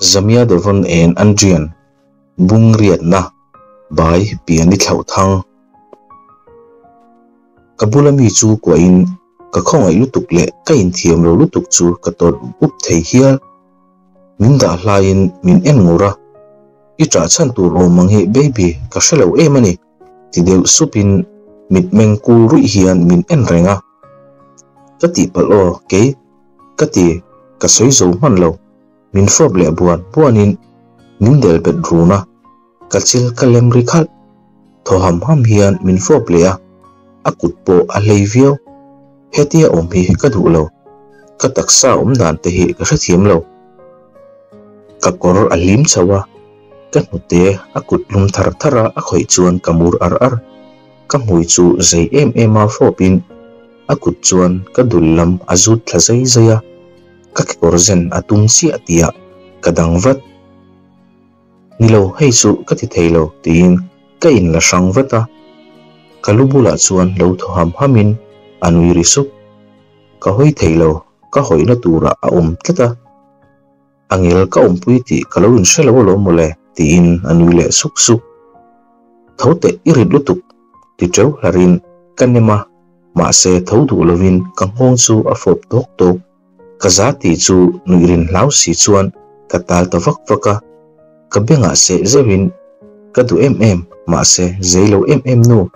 Zamia Devon and Andrian bung riatna by Piani Thlauhthang. Ka bula mi chu kuahin ka khawngaih lutuk leh ka inthiam lo lutuk chu ka tawt up thei hial. Min dah hlaiin min en ngur a, I ṭah chhan tur awm ang hi baby ka hre lo em a ni ti deuh supin mitmeng kul ruih hian min en reng a. Ka tihpalh aw kei ka ti ka sawi zo hman lo. Min fawp leh buan buanin min del bet run a, ka chil ka lem ri khalh. Thaw ham ham hian min fawp leh a, a kut pawh a hlei viau. Hetia awm hi ka duh lo, ka taksa awm dan te hi ka hrethiam lo. Ka kawr a hlim chho a, ka hnute a kut lum thar thar a a khawih chuan ka mur ar ar. Ka hmui chu zei em em a fawpin a kut chuan ka dul lam a zut thla zai zai a. Ka kekawr zen a tum chiah tihah ka dang vat. Ni lo, hei chu ka ti thei lo tiin ka inla hrang vat a. Ka lu bulah chuan lo thaw ham hamin a nui ri sup. Ka hawi thei lo, ka hawihna turah a awm tlat a. A ngel ka awmpui tih ka lo inhre lo alawm mawle tiin a nui leh suk suk. Tho teh i rit lutuk ti teuh hlarin ka nem a, mahse tho duh lovin ka nghawng chu a fawp tawk tawk. Ka za tih chu nuih rin hlau si chuan ka tal ta vak vak a, ka bengah seh zeuhin ka duh em em mahse zei lo em em nu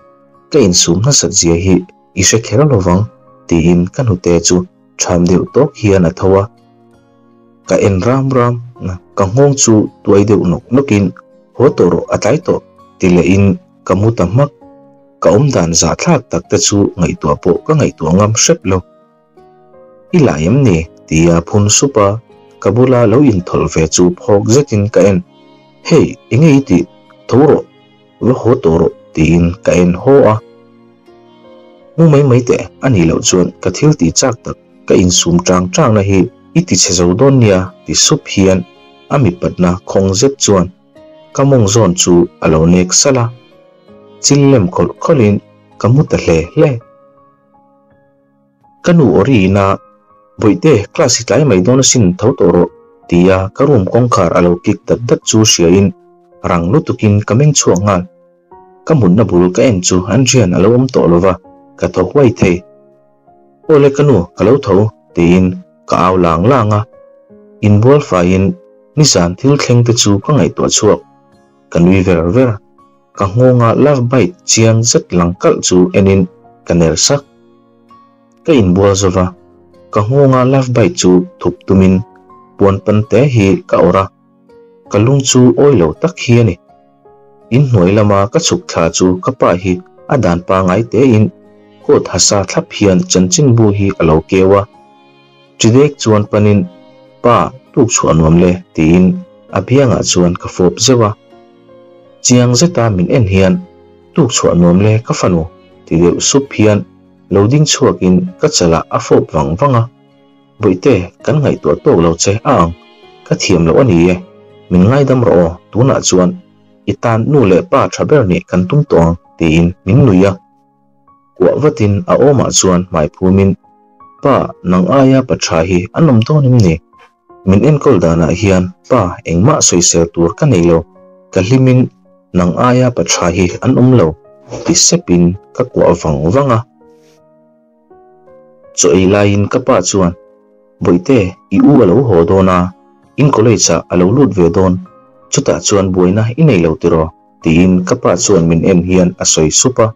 ka insum nasat zia hi i hre kher lovang tiin ka hnute chu ṭham deuh tawk hian a tho a. Ka en ram ram, ka nghawng chu tuai deuh nawk nawkin haw tawh rawh a tlai tawh ti lehin ka mu ta hmak. Ka awmdan zahthlak tak te chu ngaihtuah pawh ka ngaihtuah ngam hrep lo. I la em ni? tia phun sup a, ka bula lo inthawlh ve chu phawk zetin ka en. Hey, enge i tih? Tho rawh, va haw tawh rawh tiin ka en haw a. Mu mai mai teh, a nih loh chuan ka thil tih chak tak ka insum tang tangna hi i ti chhe zo dawn nia ti sup hian a mipatna khawng zet chuan ka mawng zawn chu a lo nek salh a. Chil lem khawlh khawlhin ka mu ta hle hle. Ka nu aw ri ina, Bawihte, class hi tlai mai dawn asin tho tawh rawh, tia ka room kawngkhar a lo kik dat dat chu hriain rang lutukin ka meng chhuak nghal. Ka mutna bul ka en chu Andrian a lo awm tawh lova, ka thaw huai thei. Aw le ka nu, ka lo tho, tiin ka au lang lang a. Inbual faiin nizan thil thleng te chu ka ngaihtuah chhuak. Ka nui ver ver. Ka nghawnga love bite chiang zet lang kalh chu enin ka ner sak. Ka inbual zova, ka nghawnga love bite chu thup tumin puan pan te hi ka awrh a, ka lung chu awi lo tak hi a ni. Inhnuai lama ka chhuk thla chu ka pa hi a dan pangai tein coat hasa thlap hian chanchinbu hi a lo keu a. Ṭidek chuan panin, Pa, tuk chhuah nuam le, tiin a biangah chuan ka fawp zeuh a. Chiang zeta min en hian, Tuk chhuah nuam le ka fanu, ti deuh sup hian lo ding chhuakin ka chalah a fawp vang vang a. Bawihte, kan ngaihtuah tawk lo che a ang, ka thiam loh a ni e, min ngaidam rawh aw, tunah chuan i tan nu leh pa ṭha ber nih kan tum tawh ang, tiin min nui a. Kuah vatin a awmah chuan hmai phumin, Pa, nang aia pa tha hi an awm dawn em ni? Min enkawl danah hian pa engmah sawisel tur ka nei lo, ka hlimin nang aia pa tha hi an awm lo, ti sepin ka kuah vang vang a. Chaw ei laiin ka pa chuan, Bawihte, i u a lo haw dawn a, in college ah a lo lut ve dawn, chutah chuan buaina i nei lo tiraw? tiin ka pa chuan min en hian a sawi sup a.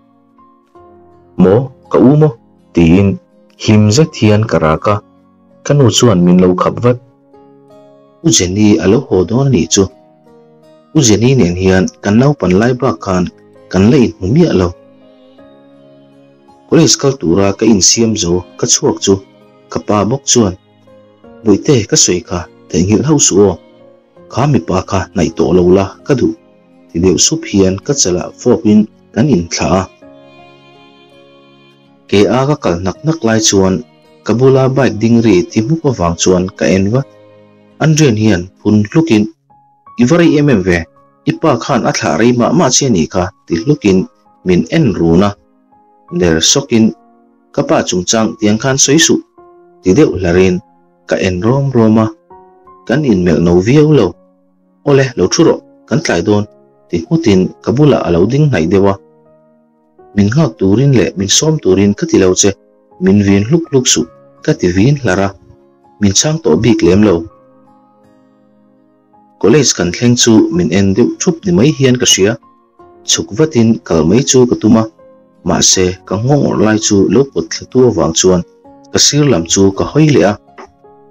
Maw? Ka u maw? tiin hlim zet hian ka rak a, ka nu chuan min lo khap vat. U Jenny a lo haw dawn a nih chu. U Jenny nen hian kan naupan lai bak khan kan la inhmu miah lo. College kal tura ka insiam zo ka chhuak chu ka pa bawk chuan, Bawihte ka sawi kha theihnghilh hauh suh aw, kha mipa kha hnaih tawh lo la ka duh. Ti deuh sup hian ka chalah fawpin kan inthlah a. Kei a ka kal hnak hnak lai chuan ka bula bike ding ri ti hmuk avang chuan ka en vat. Andrian hian phun hlukin, I va rei em em ve, i pa khan a thlah rei mah mah che a nih kha ti hlukin min en run a. Ner sawkin, Ka pa chungchang tiang khan sawi suh ti deuh hlarin ka en rawm rawm a, kan inmelh no viau lo. Awle, lo thu rawh, kan tlai dawn, ti nghutin ka bulah a lo ding hnaih deuh a. Min nghak turin leh min sawm turin ka ti lo che, min vin hluk hluk suh, ka ti vin hlar a, min chhang tawh bik lem lo. College kan thleng chu min en deuh thup ni mai hian ka hria. Chhuk vatin kal mai chu ka tum a, mahse ka nghawng awrh lai chu lo pawt thla tu avang chuan ka sir lam chu ka hawi leh a.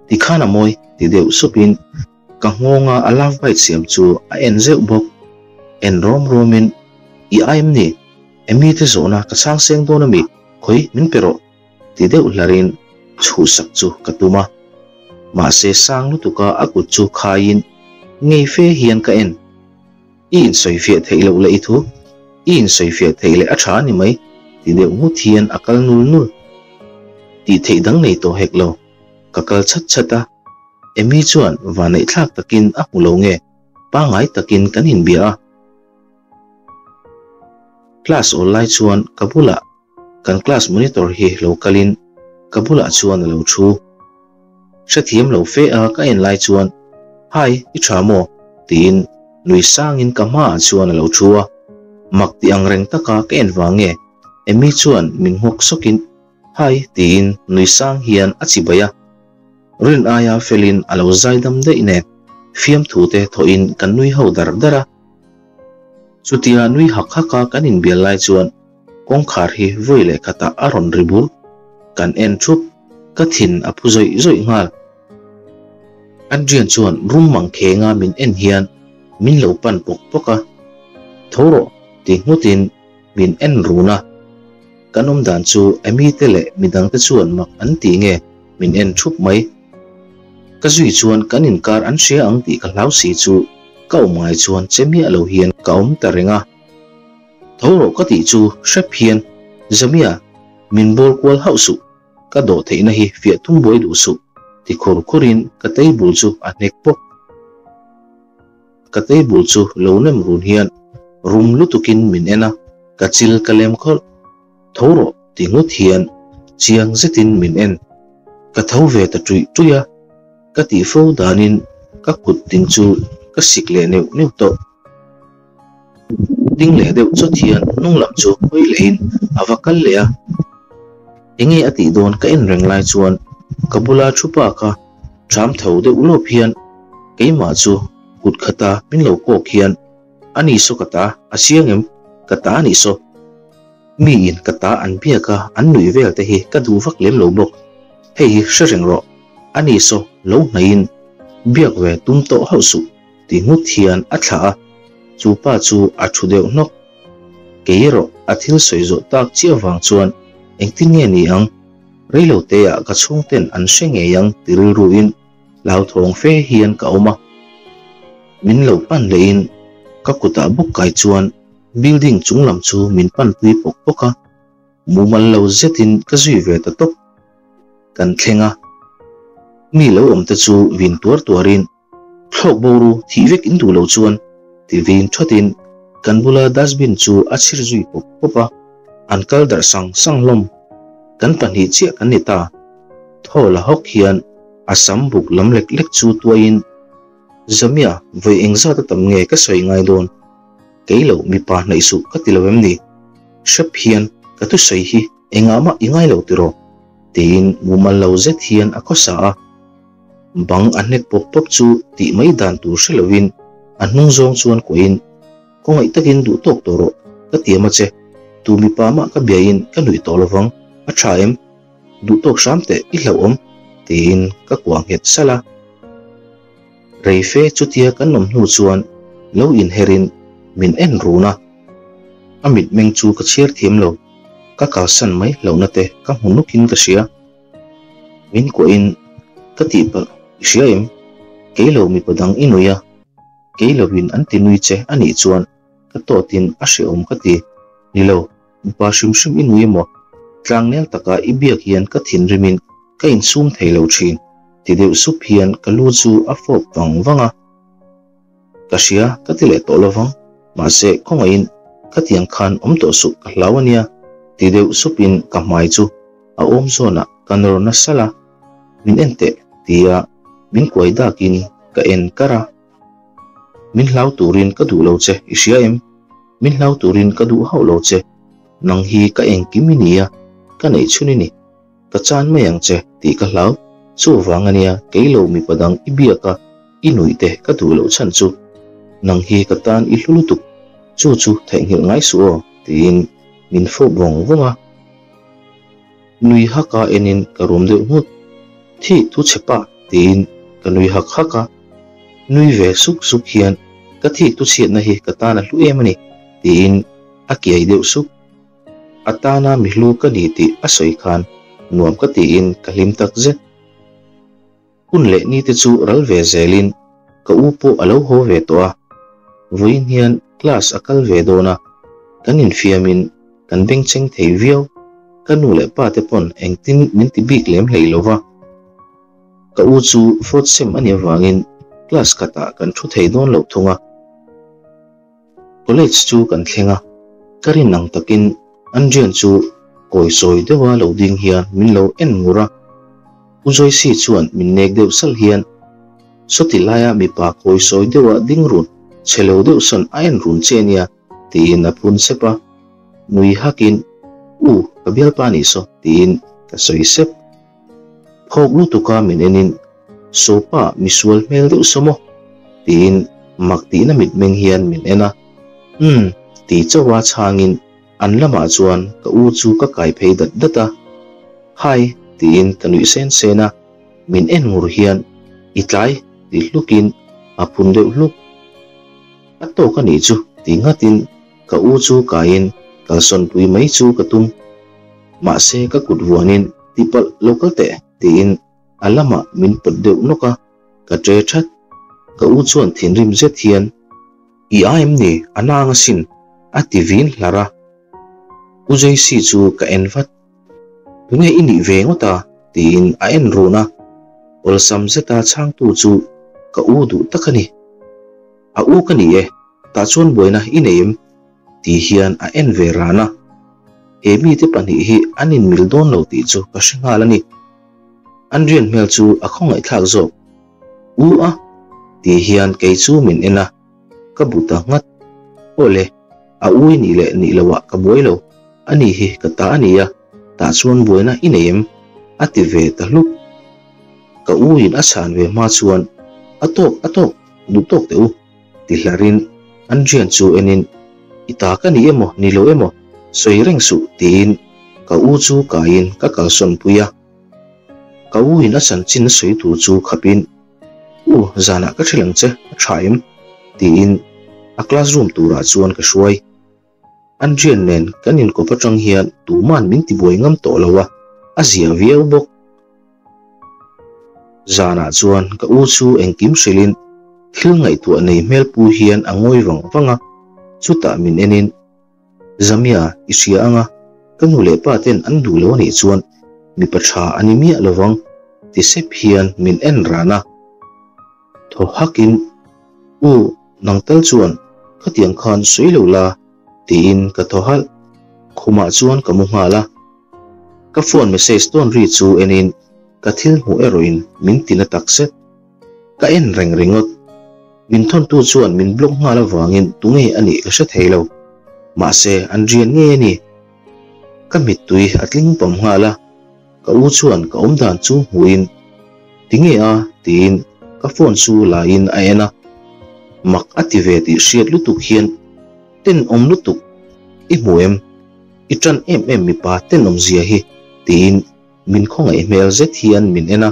Tikhan a mawi ti deuh supin ka nghawnga a love bite siam chu a en zeuh bawk. En rawm rawmin, I ai em ni? Emi te zawhna ka chhang seng dawn ami? Khawi min pe rawh ti deuh hlarin chhuhsak chu ka tum a. Mahse sang lutuka a kut chu khaiin ngei fe hian ka en. I insawifiah theih loh leh i thu, i insawifiah theih leh a tha a ni mai, ti deuh ngut hian a kal nul nul. Tih theih dang nei tawh hek lo, ka kal chhat chhat a. Amy chuan vanneihthlak takin a hmu lo nge, pangngai takin kan inbia a. Class awl lai chuan ka bulah kan class monitor hi lo kalin ka bulah chuan a lo thu. Hrethiam lo fe a ka en lai chuan, Hi, i tha maw? tiin nui sangin ka hmaah chuan a lo thu a. Mak ti ang reng taka ka en vang nge Amy chuan min nghawk sawkin, Hi, tiin nui sang hian a chibai a. Rin aia felin a lo zaidam daih nen fiamthu te thawhin kan nui ho dar dar a. Chutia nui hak haka kan inbial lai chuan kawngkhar hi vawi leh khatah a rawn ri bur. Kan en thup, ka thin a phu zawih zawih nghal. Adrian chuan rum mang khenga min en hian min lo pan pawk pawk a, Tho rawh ti nghutin min en run a. Kan awm dan chu Amy te leh midangte chuan mak an ti nge min en thup mai. Ka zui chuan kan inkar an hria ang tih ka hlau si chu ka awm ngai chuan che miah lo hian ka awm ta reng a. Tho rawh ka tih chu hrep hian Zamia min bawl kual hauh suh, ka dawh theihna hi fiah tum buai duh suh ti khur khurin ka table chu a hnek bawk. Ka table chu lo nem run hian rum lutukin min en a, ka chil ka lem khawlh. Tho rawh ti ngawt hian chiang zetin min en. Ka tho ve ta ṭuih ṭuih a, ka tih fo danin ka kut ding chu ka sik leh neuh neuh tawh. Ding leh deuh chawt hian hnung lam chu hawi lehin a va kal leh a. Enge a tih dawn ka en reng lai chuan ka bula thu pa kha ṭham tho deuh lawp hian keimah chu kut khata min lo kawk hian a ni saw ka ta a chiang em? Ka ta a nih saw. Mi in ka ta an biak a an nuih vel te hi ka duh vak lem lo bawk. Hei hi hre reng rawh. A ni saw lo hnaihin biak ve tum tawh hauh suh. Ti nghut hian a thlah a, chu pa chu a thu deuh hnawk. Kei erawh a thil sawi zawh tak chiah vang chuan engtin nge ni ang, reilo teah ka chhungten an hre ngei ang ti rilruin hlauthawng fe hian ka awm a. Min lo pan lehin ka kutah bawk kai chuan building chung lam chu min panpui pawk pawk a, mumal lo zetin ka zui ve ta tawp. Kan thleng a, mi lo awm te chu vin tuar tuarin Thlawk boru thih vek in duh lo chuan ti vin thatin kan bula dustbin chu a chhir zui pawp pawp a, an kal darh sang sang hlawm. Kan pahnih chiah kan ni ta. Thaw la hawk hian a sam buk lam lek lek chu tuaiin, Zamia, vawi engzat a tam nge ka sawi ngai dawn? Kei lo mipa hnaih suh ka ti lo em ni? Hrep hian ka thusawi hi engah mah i ngai lo tiraw? Tiin mumal lo zet hian a khawsa a. Bang a hnek pawp pawp chu tih mai dan tur hre lovin a hnung zawng chuan kuahin, Khawngaih takin duh tawk tawh rawh, ka tiam a che. Tu mipa mah ka biain ka nuih tawh lovang, a tha em? Duh tawk hram teh i hlauhawm, tiin ka kuah nghet salh a. Rei fe chutia kan awm hnu chuan lo inherin min en run a, a mitmeng chu ka chhiar thiam lo, ka kalsan mai hlauhna te ka hmu nukin ka hria. Min kuahin ka tihpalh i hria em? Kei lo mipa dang i nui a, kei lovin an ti nui che a nih chuan ka tawtin a hrehawm ka ti. Ni lo, mipa hrim hrim i nui emaw? Tlangnel taka i biak hian ka thinrimin ka insum thei lo thin ti deuh sup hian ka lu chu a fawp vang vang a. Ka hria ka ti leh tawh lovang, mahse khawngaihin khatiang khan awm tawh suh ka hlau a nia ti deuh supin ka hmai chu a awm zawnah ka nawr nasa la, min en teh tia min kuai dakin ka en kar a. Min hlau turin ka duh lo che, i hria em? Min hlau turin ka duh hauh lo che. Nang hi ka engkim i ni a, ka neih chhun i ni. Ka chan mai ang che tih ka hlau. Chuvang a nia, kei lo mipa dang i biak a, i nuih te ka duh loh chhan chu. Nang hi ka tan i hlu lutuk, chu chu theihnghilh ngai suh aw, tiin min fawp vawng vawng a. Nui hak a enin ka rum deuh nghut. Thih thu chhe pah tiin ka nui hak hak a. Nui ve suk suk hian ka thik thu chhiatna hi ka tan a hlu em a ni tiin a kiai deuh suk. A tana mi hlu ka ni tih a sawi khan nuam ka tiin ka hlim tak zet. Hun leh ni te chu ral ve zelin ka u pawh a lo haw ve tawh a, vawiin hian class a kal ve dawn a, kan infiamin kan bengchheng thei viau, ka nu leh pa te pawn engtin min ti bik lem hlei lo va. Ka u chu fourth sem a nih avangin class khatah kan thu thei dawn loh thung a. College chu kan thleng a, ka rin ang takin Andrian chu kawi sawi deuha lo ding hian min lo en ngur a. U Joyce chuan min nek deuh salh hian, Sawti laia mipa kawi sawi deuha ding run, chhe lo deuh sawn a en run che nia, tiin a phun sep a. Nui hakin, U, ka bialpa nih saw, tiin ka sawi sep. Phawk lutuka min enin, Sopa misual hmel deuh saw maw? tiin mak tihna mitmeng hian min en a. Umm, ti chauha chhangin an lamah chuan ka u chu ka kai phei dat dat a. Hi, tiin ka nuih sen sen a, min en ngur hian, I tlai, ti hlukin a phun deuh hluk. A tawk a nih chu, ti ngatin ka u chu kaiin kalsawnpui mai chu ka tum. Mahse ka kut vuanin, Tipalh lo kal teh, tiin a lamah min pawt deuh nawk a, ka ṭe ṭhat. Ka u chuan thinrim zet hian, I a em ni? A nang asin, a ti vin hlar a. U Jaycee chu ka en vat. Tunge i nih ve ngawt a? tiin a en run a. Awlsam zeta chhangtu chu ka u duh tak a ni. A u ka ni e, tah chuan buaina i nei em? Ti hian a en ve ran a. He mite pahnih hi an inmil dawn lo tih chu ka hre nghal a ni. An rian hmel chu a khawngaihthlak zawk. U a? Ti hian kei chu min en a, ka bu ta nghat. Aw le, a u i nih leh nih loh ah ka buai lo, ani hi ka ta a nia, tah chuan buaina i nei em? A ti ve ta hluk. Ka u in a chhan ve hma chuan, A tawk, a tawk, duh tawk teh u, ti hlarin an rian chu enin, I ta ka ni emaw, ni lo emaw, sawi reng suh, tiin ka u chu kaiin ka kalsawn pui a. Ka u in a chanchin a sawi tur chu khapin, U, zanah ka hrilh ang che, a tha em? tiin a classroom turah chuan ka hruai. Andrian nen kan inkawp atang hian tuman min tibuai ngam tawh lo a, a zia viau bawk. Zanah chuan ka u chu engkim hrilhin thil ngaihtuah nei hmel pu hian a ngawi vang vang a, chutah min enin, Zamia, i hria anga, ka nu leh pa ten an duh lo anih chuan mipa tha a ni miah lovang, ti sep hian min en ran a. Thaw hakin, U, nang tal chuan khatiang khan sawi lo la, tiin ka thaw halh. Khumah chuan ka mu nghal a. Ka phone message tawn ri chu enin ka thil hmuh erawhin min ti na tak zet. Ka en reng ringawt. Min thawntu chuan min block nghal avangin tunge a nih ka hre thei lo. Mahse, an rian ngei a ni. Ka mittui a tling pam nghal a. Ka u chuan ka awmdan chu hmuhin, Tinge a? tiin ka phone chu laiin a en a. Mak a ti ve tih hriat lutuk hian, Tenawm lutuk, i hmu em? I tan em em mipa tenawm zia hi, tiin min khawngaih hmel zet hian min en a.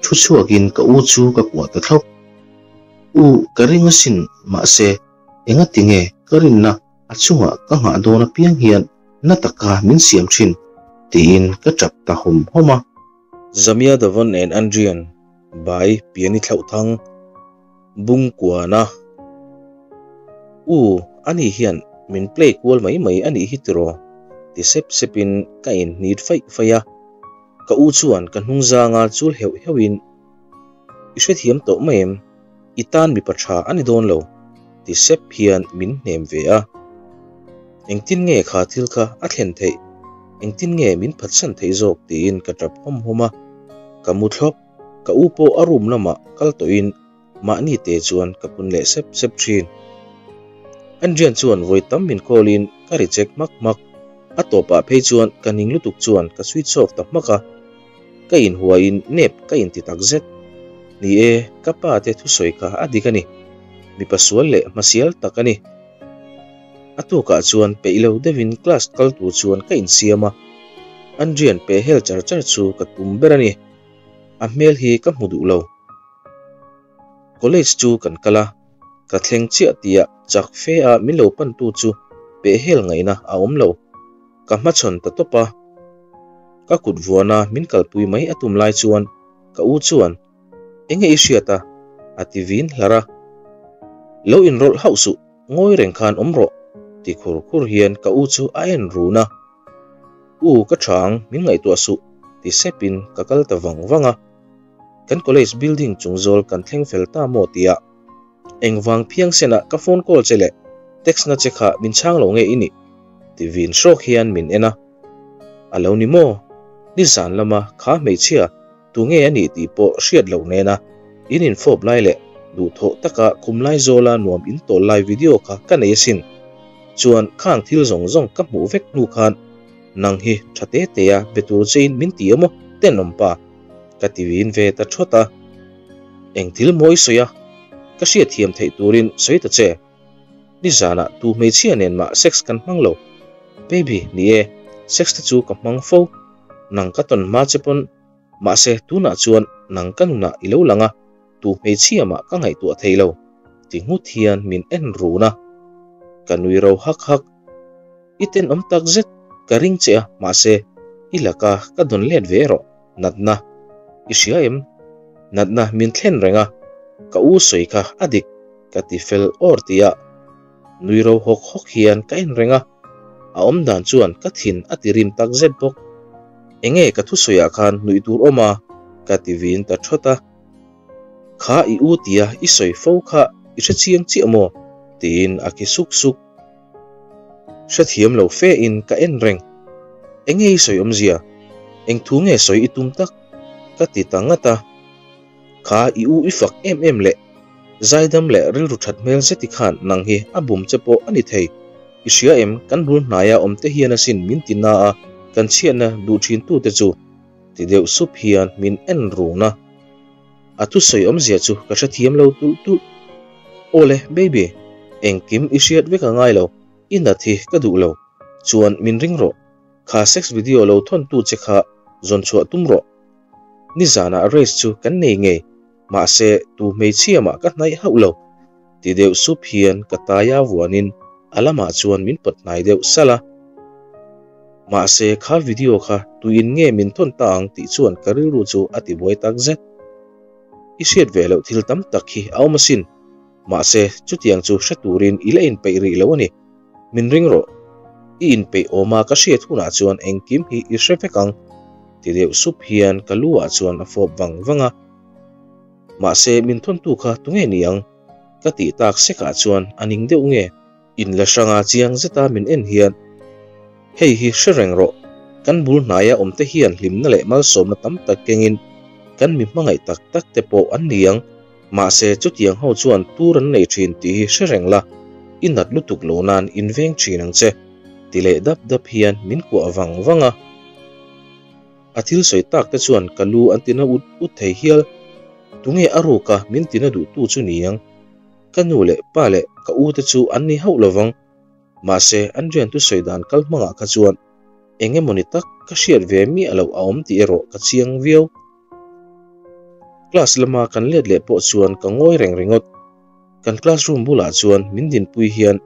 Thu chhuakin ka u chu ka kuah ta thlawp. U, ka ring asin, mahse, engati nge ka rinna a chungah ka nghah dawn apiang hian na taka min siam thin, tiin ka tap ta hawm hawm a. Zamia Davan and Andrian by Piani Thlauhthang, Bungkuana. U, ani hian min play kual mai mai a nih hi tiraw? ti sep sepin ka inhnit faih faih a. Ka u chuan ka hnungzanga chul heuh heuhin, I hrethiam tawh mai em? I tan mipa tha a ni dawn lo, ti sep hian min hnem ve a. Engtin nge kha thil kha a thlen theih? Engtin nge min phatsan theih zawk tiin ka tap hawm hawm a. Ka mu thlawp, ka u pawh a room lamah kal tawhin. Mahni te chuan ka pun leh sep sep thin. Andrian chuan vawi tam min call in ka reject hmak hmak. A tawpah phei chuan ka ning lutuk chuan ka switch off ta hmak a. Ka inhuaiin nep ka inti tak zet. Ni e, ka pa te thusawi kha a dik a ni. Mipa sual leh hmasial tak a ni. A tukah chuan peih lo deuhin class kal tur chuan ka insiam a. Andrian peh hel char char chu ka tum ber a ni. A hmel hi ka hmu duh lo. College chu kan kal a, ka thleng chiah tihah chak fe a min lo pantu chu pehhel ngaihna a awm lo. Ka hmachhawn ta tawp a. Ka kut vuana min kalpui mai a tum lai chuan ka u chuan, Enge i hriat a? a ti vin hlar a. Lo inrawlh hauh suh, ngawi reng khan awm rawh, ti khur khur hian ka u chu a en run a. U, ka tha ang, min ngaihtuah suh, ti sepin ka kal ta vang vang a. Kan college building chung zawl kan thleng fel ta maw tia engvang phiang senah ka phone call che leh text na che kha min chhang lo nge i nih? Ti vin hrawk hian min en a. A lo ni maw? Nizan lama kha hmeichhia tu nge a nih tih pawh hriat loh nena in infawp lai leh duhthawh taka khum lai zawla nuam in tawl lai video kha ka nei asin. Chuan khang thil zawng zawng ka hmuh vek hnu khan nang hi tha te te a be tur chein min ti a maw tenawm pa? Ka ti vin ve ta thawt a. Eng thil maw i sawi a? Ka hriatthiam theih turin sawi ta che. Nizanah tu hmeichhia nen mah sex kan hmang lo. Baby, ni e, sex te chu ka hmang fo. Nang ka tawn hma che pawn. Mahse, tunah chuan nang ka nunah i lo lang a, tu hmeichhia mah ka ngaihtuah thei lo. Ti nghut hian min en run a. Ka nui ro hak hak. I tenawm tak zet, ka ring che a, mahse, i laka ka dawn let ve erawh natna i hria em? Natna min thlen reng a, ka u sawi kha a dik ka ti fel awr ti a, nui ro hawk hawk hian ka en reng a, a awm dan chuan ka thin a ti rim tak zet bawk. Enge ka thusawiah khan nuih tur awm a? ka ti vin ta thawt a. Kha i u tia i sawi fo kha i hre chiang chiah maw? tiin a ki suk suk. Hrethiam lo fe in ka en reng. Enge i sawi awmzia? Eng thu nge sawi i tum tak? Ka ti ta ngat a. Kha i u i fak em em leh zaidam leh rilru that hmel zeti khan nang hi a bum che pawh a ni thei. I hria em kan bul hnaia awm te hian asin min ti na a, kan chhiatna duh thin tute chu ti deuh sup hian min en run a. A thusawi awmzia chu ka hrethiam lo tulh tulh. Awle baby, engkim i hriat vek a ngai lo, i nat hi ka duh lo. Chuan min ring rawh, kha sex video lo thawn tu che kha zawn chhuah tum rawh. Nizanah race chu kan nei ngei, mahse tu hmeichhia mah ka hnaih hauh lo. Ti deuh sup hian ka taia vuanin a lamah chuan min pawt hnai deuh salh a. Mahse kha video kha tuin nge min thawn ta ang tih chuan ka rilru chu a ti buai tak zet. I hriat ve loh thil tam tak hi a awm asin. Mahse chutiang chu hre turin i la inpeih rih lo a ni. Min ring rawh. I inpeih awma ka hriat hunah chuan engkim hi i hre vek ang. Ti deuh sup hian ka lu ah chuan a fawp vang vang a. Mahse min thawntu kha tunge ni ang? Ka tih tak sekah chuan a ning deuh nge? In la hranga chiang zeta min en hian hei hi hre reng rawh, kan bul hnaia awmte hian hlimna leh malsawmna tam tak kengin kan mi hmangaih tak tak te pawh an ni ang, mahse chutiang ho chuan tur an nei thin tih hi hre reng la, i nat lutuk lo nan in veng thin ang che, ti leh dap dap hian min kuah vang vang a. A thil sawi tak te chuan ka lu an tina ut ut thei hial, tunge a ruka min tina duhtu chu ni ang? Ka nu leh pa leh ka u te chu an ni hauh lovang. Mahse, an rian thusawi dan kal hmangah kha chuan eng emawni tak ka hriat ve miah loh a awm tih erawh ka chiang viau. Class lama kan let leh pawh chuan ka ngawi reng ringawt. Kan classroom bulah chuan min dinpui hian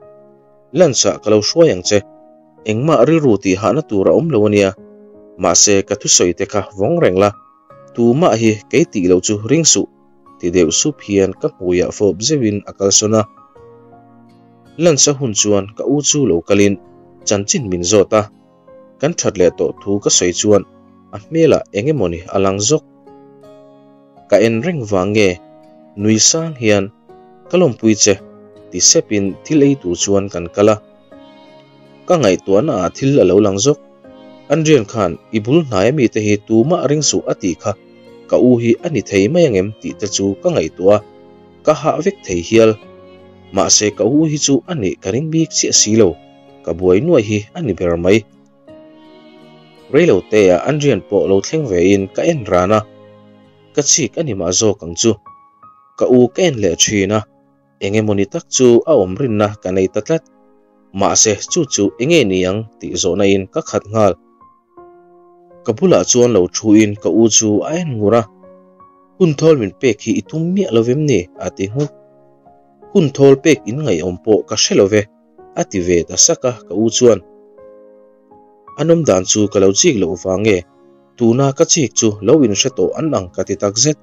lunch ah ka lo hruai ang che. Engmah rilru tih hahna tur a awm lo ania. Mahse, ka thusawi te kha vawng reng la. Tumah hi kei tih loh chu ring suh. Ti deuh sup hian ka hmuiah fawp zeuhin a kalsawn a. Lunch a hun chuan ka u chu lo kalin chanchin min zawt a, kan that leh tawh thu ka sawi chuan a hmelah eng emawni a lang zawk. Ka en reng vang nge nui sang hian ka lawmpui che ti sepin thil ei tur chuan kan kal a. Ka ngaihtuahna ah thil a lo lang zawk. Andrian khan i bul hnai ami te hi tumah ring suh a tih kha ka u hi a ni thei mai angem tih te chu ka ngaihtuah a. Ka hah vek thei hial. Mahse ka u hi chu a nih ka ring bik chiah si lo, ka buai nuaih hi a ni ber mai. Reilo te ah Andrian pawh lo thleng ve in ka en ran a, ka chik a ni mah zawk ang chu. Ka u ka en leh thin a, eng emawni tak chu a awm rinna ka nei ta tlat. Mahse chu chu enge ni ang tih zawhna in ka khat nghal. Ka bulah chuan lo thu in ka u chu a en ngur a, Hun thawl min pek hi i tum miah lo vem ni? a ti nghut. Hun thawl pek in ngaihawm pawh ka hre lo ve, a ti ve ta sak a ka u chuan. A nawm dan chu ka lo chik loh vang nge, tuna ka chik chu lo inhre tawh an ang ka ti takzet.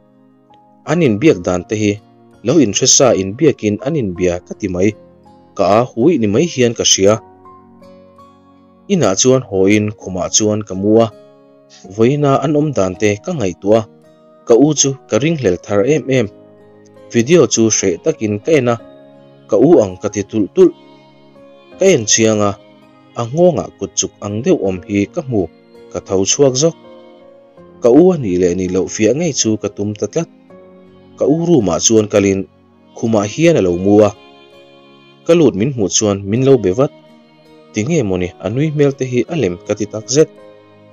An inbiak dan te hi lo inhre sa inbiakin an inbia ka ti mai, ka a hui ni mai hian ka hria. Inah chuan hawiin khumah chuan ka mu a, vawiina an awm dan te ka ngaihtuah a, ka u chu ka ringhlel thar em em. Video chu hreh takin ka en a, ka u ang ka ti tulh tulh. Ka en chiang a, a nghawngah kut chuk ang deuh awm hi ka hmu, ka tho chhuak zawk. Ka u a nih leh nih loh fiah ngei chu ka tum ta tlat. Ka u room ah chuan kalin khumah hian a lo mu a, ka lut min hmuh chuan min lo be vat. Tinge mawni a nui hmel te hi a lem ka ti tak zet.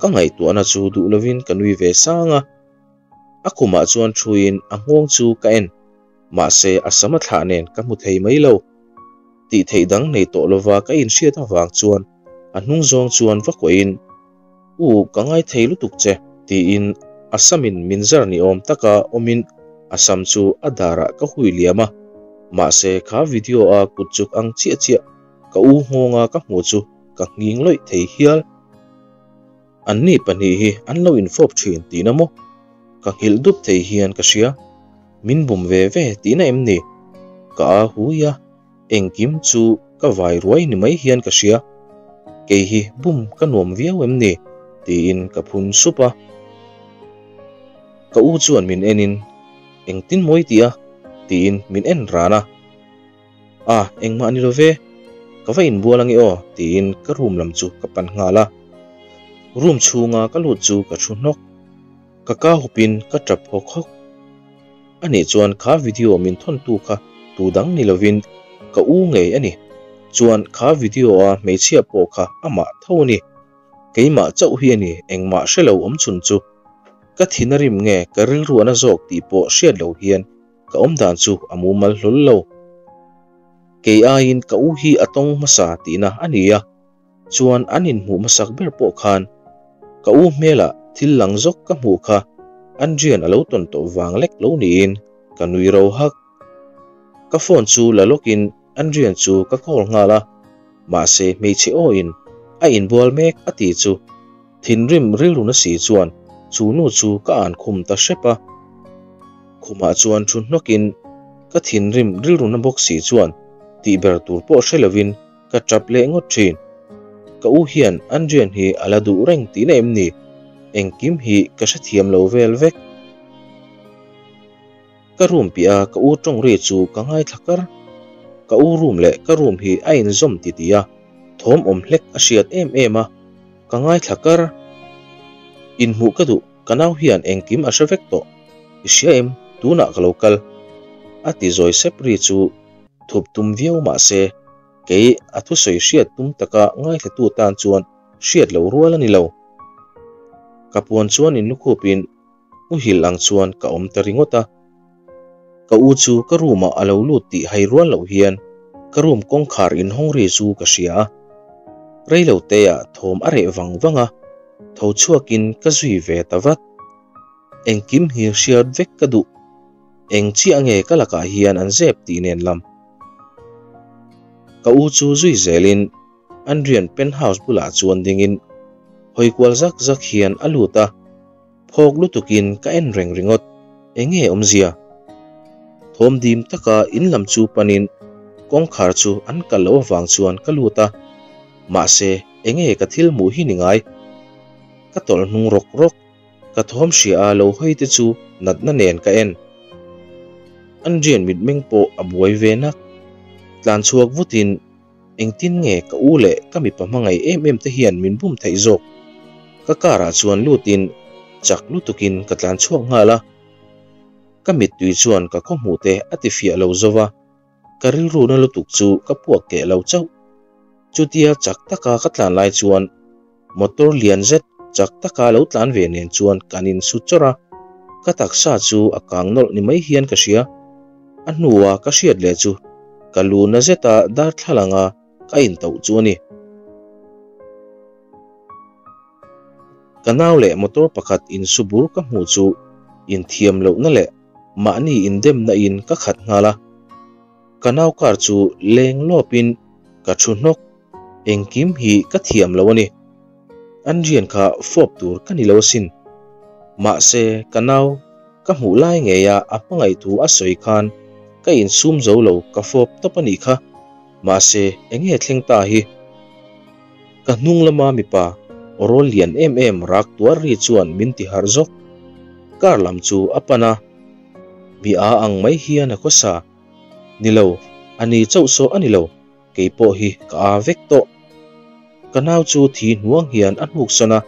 Ka ngaihtuahna chu duh lovin ka nui ve sang a. A khumah chuan thuin a nghawng chu ka en, mahse a sam a thlah nen ka hmu thei mai lo. Tih theih dang nei tawh lova ka inhriat avang chuan a hnung zawng chuan va kuahin, U, ka ngaithei lutuk che, tiin a samin min zar ni awm taka awmin a sam chu a darah ka hui liam a, mahse kha video a kut chuk ang chiah chiah ka u nghawnga ka hmuh chu ka nghing lawih thei hial. Anni pahnih hi an lo infawp thin tihna maw? Ka nghilh dup thei hian ka hria. Min bum ve ve tihna em ni? Ka a hui a, engkim chu ka vai ruai ni mai hian ka hria. Kei hi bum ka nuam viau em ni? tiin ka phun sup a. Ka u chuan min enin, Engtin maw i tih a? tiin min en ran a. A, engmah ni lo ve, ka va inbual ange aw tiin ka room lam chu ka pan nghal a. Room chhunga ka lut chu ka thu hnawk. Ka ka hupin ka tap hawk hawk. Anih chuan kha video min thawntu kha tu dang ni lovin ka u ngei a ni. Chuan kha video a hmeichhia pawh kha amah tho a ni. Keimah chauh hi a ni engmah hre lo awm chhun chu. Ka thin a rim nge ka rilru a na zawk tih pawh hriat lo hian Ka awm dan chu a mumal hlawl lo. Kei aiin ka u hi a tawng hmasa tihna a ni a, chuan an inhmuh hmasak ber pawh khan ka u hmelah thil lang zawk ka hmuh kha Andrian a lo tawn tawh vang lek lo niin ka nui ro hak. Ka phone chu la lawkin Andrian chu ka call nghal a, mahse hmeichhe awin a inbual mek a ti chu Thinrim rilru na si chuan chu nu chu ka an khum ta hrep a. Khumah chuan thu hnawkin ka thinrim rilru na bawk si chuan tih ber tur pawh hre lovin ka tap leh ngawt thin. Ka u hian Andrian hi a la duh reng tihna em ni? Engkim hi ka hrethiam lo vel vek. Ka room piah a ka u tawng ri chu ka ngaithla kar. Ka u room leh ka room hi a inzawm titih a, thawm awm hlek a hriat em em a, ka ngaithla kar. Inhmuh ka duh, ka nau hian engkim a hre vek tawh. I hria em, tunah ka lo kal. A ti zawi sep ri chu thup tum viau mah se, kei a thusawi hriat tum taka ngaithlatu tan chuan hriat loh rual a ni lo. Ka puan chuan inlukhupin Muhil ang chuan ka awm ta ringawt a. Ka u chu ka room ah a lo lut tih hai rual loh hian ka room kawngkhar inhawng ri chu ka hria a. Reilo te ah thawm a reh vang vang a, tho chhuakin ka zui ve ta vat. Engkim hi hriat vek ka duh. Eng chiah nge ka lakah hian an zep tih nen lam. Ka u chu zui zelin Andrian penthouse bulah chuan dingin hawi kual zak zak hian a lut a. Phawk lutukin ka en reng ringawt, enge awmzia? Thawm dim taka in lam chu panin kawngkhar chu an kalh loh avang chuan ka lut a, mahse enge ka thil hmuh hi ni ngai? Ka tawlh hnung rawk rawk, ka thawm hria a lo hawi te chu natna nen ka en. Andrian mitmeng pawh a buai ve nak, tlan chhuak vutin Engtin nge ka u leh ka mipa hmangaih em em te hian min bum theih zawk? Ka car ah chuan lutin chak lutukin ka tlan chhuak nghal a. Ka mittui chuan ka khawhmuh te a ti fiah lo zo va, ka rilru na lutuk chu ka puak keh lo chauh. Chutia chak taka ka tlan lai chuan motor lian zet chak taka lo tlan ve nen chuan kan insu chawrh a, ka taksa chu a kang nawlh ni mai hian ka hria. A hnua ka hriat leh chu ka lu na zeta darthlalanga ka intauh chu a ni. Ka nau leh motor pakhat insu bur ka hmuh chu inthiam lohna leh mahni indemna in ka khat nghal a. Ka nau car chu leng lawpin ka thu hnawk, engkim hi ka thiam lo a ni. An rian kha fawp tur ka ni lo asin. Mahse ka nau ka hmuh lai ngeia a hmangaih thu a sawi khan ka insum zo lo ka fawp tawp a nih kha. Mahse enge thleng ta hi? Ka hnung lama mipa rawl lian em em rak tuar ri chuan min ti harh zawk. Car lam chu a pan a, mi a ang mai hian a khawsa. Ni lo, a ni chauh saw a ni lo, kei pawh hi ka a vek tawh. Ka nau chu thi hnuang hian a hnuk sawn a,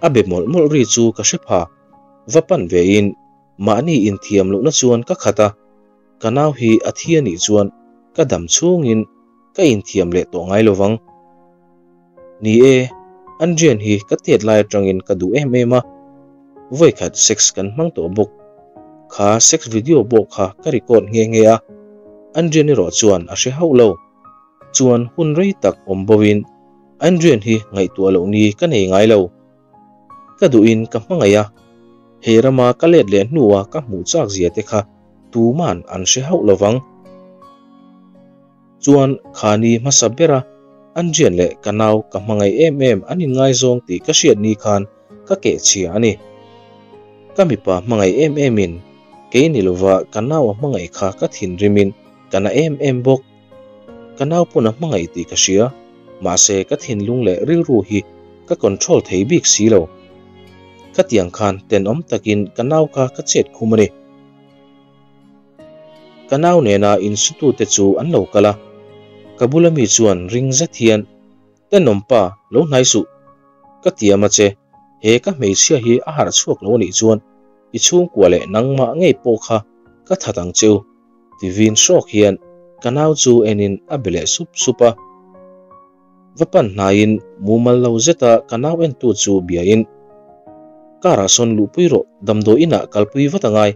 a be mawlh mawlh ri chu ka hre pha. Va pan vein mahni inthiam lohna chuan ka khat a, ka nau hi a thi a nih chuan ka dam chhungin ka inthiam leh tawh ngai lo vang. Ni e, Andrian hi ka tet lai atangin ka duh em em a, vawikhat sex kan hmang tawh bawk. Kha sex video pawh kha ka record nghe nghe a, Andrian erawh chuan a hre hauh lo. Chuan hun rei tak awm bo in Andrian hi ngaihtuah loh ni ka nei ngai lo. Ka duhin ka hmangaih a, he rama ka let leh hnua ka hmuh chak zia te kha tuman an hre hauh lo vang. Chuan khani hmasa bera Andrian leh ka nau ka hmangaih em em an inngaizawng tih ka hriat ni khan ka keh chhia a ni. Ka mipa hmangaih em emin kei ni lova ka nau a hmangaih kha ka thinrimin ka na em em bawk. Ka nau pawn a hmangaih tih ka hria, mahse ka thinlung leh rilru hi ka control thei bik si lo. Khatiang khan tenawm takin ka nau kha ka chet khum a ni. Ka nau nena insutute chu an lo kal a, ka bula mi chuan ring zet hian, Tenawm pa, lo hnai suh. Ka tiam a che, he ka hmeichhia hi a harh chhuak lo anih chuan i chhungkua leh nangmah ngei pawh kha ka that ang che u, ti vin hrawk hian ka nau chu enin a be leh sup sup a. Va pan hnaiin mumal lo zeta ka nau entu chu biain, Car ah sawn luhpui rawh, damdawi inah kalpui vat angai,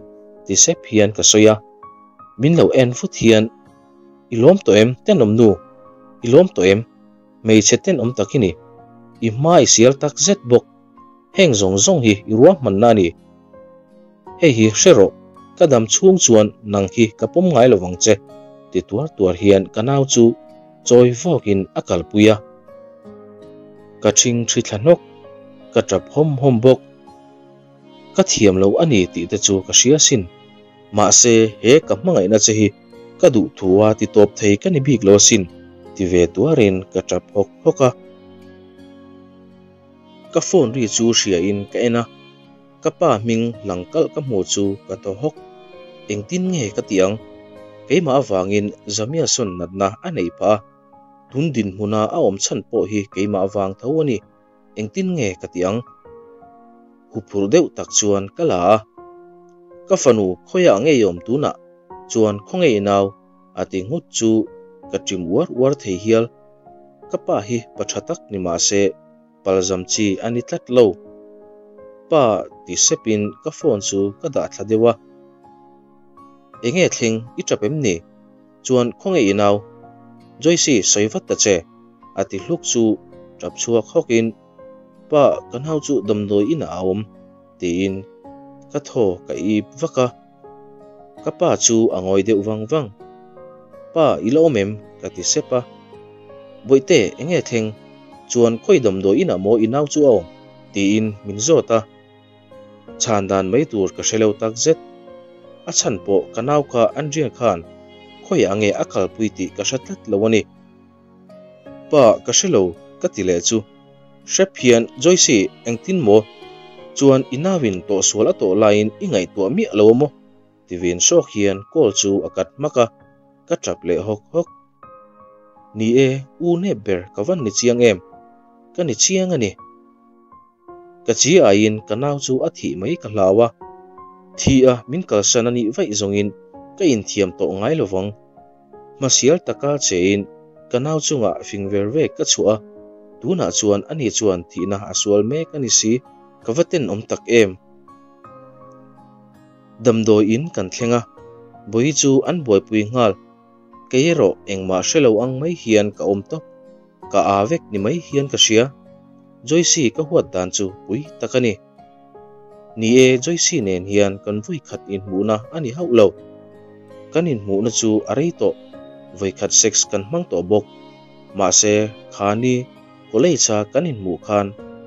ti sep hian ka sawi a. Min lo en vut hian, I lawm tawh em tenawm nu? I lawm tawh em? Hmeichhe tenawm tak i ni. I hma i sial tak zet bawk. Heng zawng zawng hi i ruahmanna a ni. Hei hi hre rawh, ka dam chhung chuan nang hi ka pawm ngai lo vang che, ti tuar tuar hian ka nau chu chawi vawkin a kalpui a. Ka ṭhing ṭhi thla hnawk, ka ṭap hawm hawm bawk. Ka thiam lo a ni tih te chu ka hria sin. Mahse, he ka hmangaihna che hi ka duh thu a ti tawp thei ka ni bik lo asin, ti ve tuarin ka ṭap hawk hawk a. Ka phone ri chu hriain ka en a. Ka pa hming lang kalh ka hmuh chu ka thaw hawk. Engtin nge ka tih ang? Keimah avangin Zamia sawn natna a nei phah a, tun dinhmuna a awm chhan pawh hi keimah avang tho a ni. Engtin nge ka tih ang? Huphurh deuh tak chuan ka la a. Ka fanu khawiah ngei awm tunah chuan khawnge i nau? A ti nghut chu ka ṭim uar uar thei hial. Ka pa hi pa ṭha tak ni mah se palzam chi a ni tlat lo. Pa ti sepin ka phone chu ka dah thla deuh a. Enge thleng i tap em ni? Chuan khawnge i nau? Joyce sawi vat ta che a ti hluk chu tap chhuak hawkin Pa ka nau chu damdawi inah a awm tiin ka thaw ka ip vak a. Ka pa chu a ngawi deuh vang vang. Pa, i la awm em? ka ti sep a. Bawihte, enge thleng? Chuan khawi damdawi inah maw i nau chu a awm? tiin min zawt a. Chhan dan mai tur ka hre lo tak zet. A chhan pawh ka nau kha Andrian khan khawiah nge a kalpui tih ka hre tlat lo a ni. Pa, ka hre lo, ka ti leh chu. Hrep hian, Joyce, engtin maw? Chuan i nauin tawhsual a tawh laiin i ngaihtuah miah lo a maw? Ti vin hrawk hian call chu a cut hmak a, ka tap leh hawk hawk. Ni e, u nep ber ka van ni chiang em? Ka ni chiang a ni. Ka chi aiin ka nau chu a thih mai ka hlau a. Thi a min kalsan a nih vaih zawngin ka inthiam tawh ngai lovang. Hmasial taka chein ka nau chungah fing ver vek ka chhuah a, tunah chuan ani chuan thihna a sual mek a ni si, ka va tenawm tak em. Damdawi in kan thleng a, Bawihi chu an buaipui nghal. Kei erawh engmah hre lo ang mai hian ka awm tawp, ka aa vek ni mai hian ka hria. Joyce ka huat dan chu pui tak a ni. Ni e, Joyce nen hian kan vawikhat inhmuhna a ni hauh lo. Kan inhmuhna chu a rei tawh, vawikhat sex kan hmang tawh bawk. Mahse, kha ni college-a kan inhmuh khan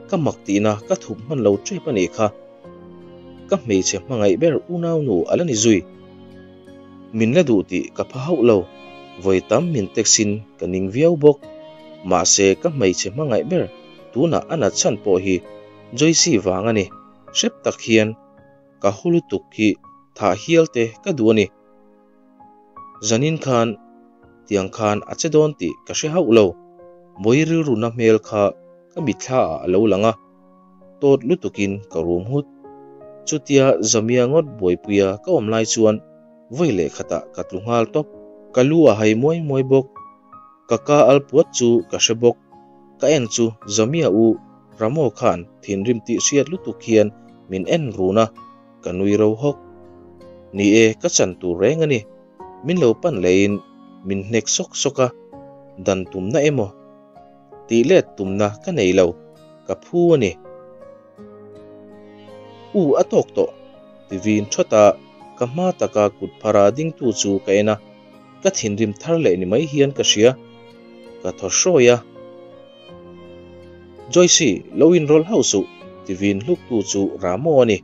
ka mak tihna ka thup hman lo tep a nih kha. Ka hmeichhe hmangaih ber unaunu a la ni zui. Min la duh tih ka pha hauh lo, vawi tam min text in ka ning viau bawk. Mahse ka hmeichhe hmangaih ber tunah a nat chhan pawh hi Joyce vang a ni. Hrep tak hian ka hu lutuk hi thah hial te ka duh a ni. Zanin khan tiang khan a che dawn tih ka hre hauh lo. Bawi rilruna hmel kha ka mitthla ah a lo lang a. Tawt lutukin ka rum nghut. Chutia Zamia ngawt buaipuia ka awm lai chuan vawi leh khatah ka tlu nghal tawp. Ka lu a hai muai muai bawk. Ka ka al puat chu ka hre bawk. Ka en chu Zamia u Ramo khan thinrim tih hriat lutuk hian min en run a, ka nui ro hawk. Ni e, ka chan tur reng a ni. Min lo pan lehin min hnek sawk sawk a, dan tumna emaw? Tih let tumna ka nei lo, ka phu a ni. U a tawk tawh, ti vin thawt a, ka hma taka kut phara dingtu chu ka en a, ka thinrim thar leh ni mai hian ka hria. Ka thaw hrawi a. Joyce, lo inrawlh hauh suh, ti vin hluktu chu Ramo a ni.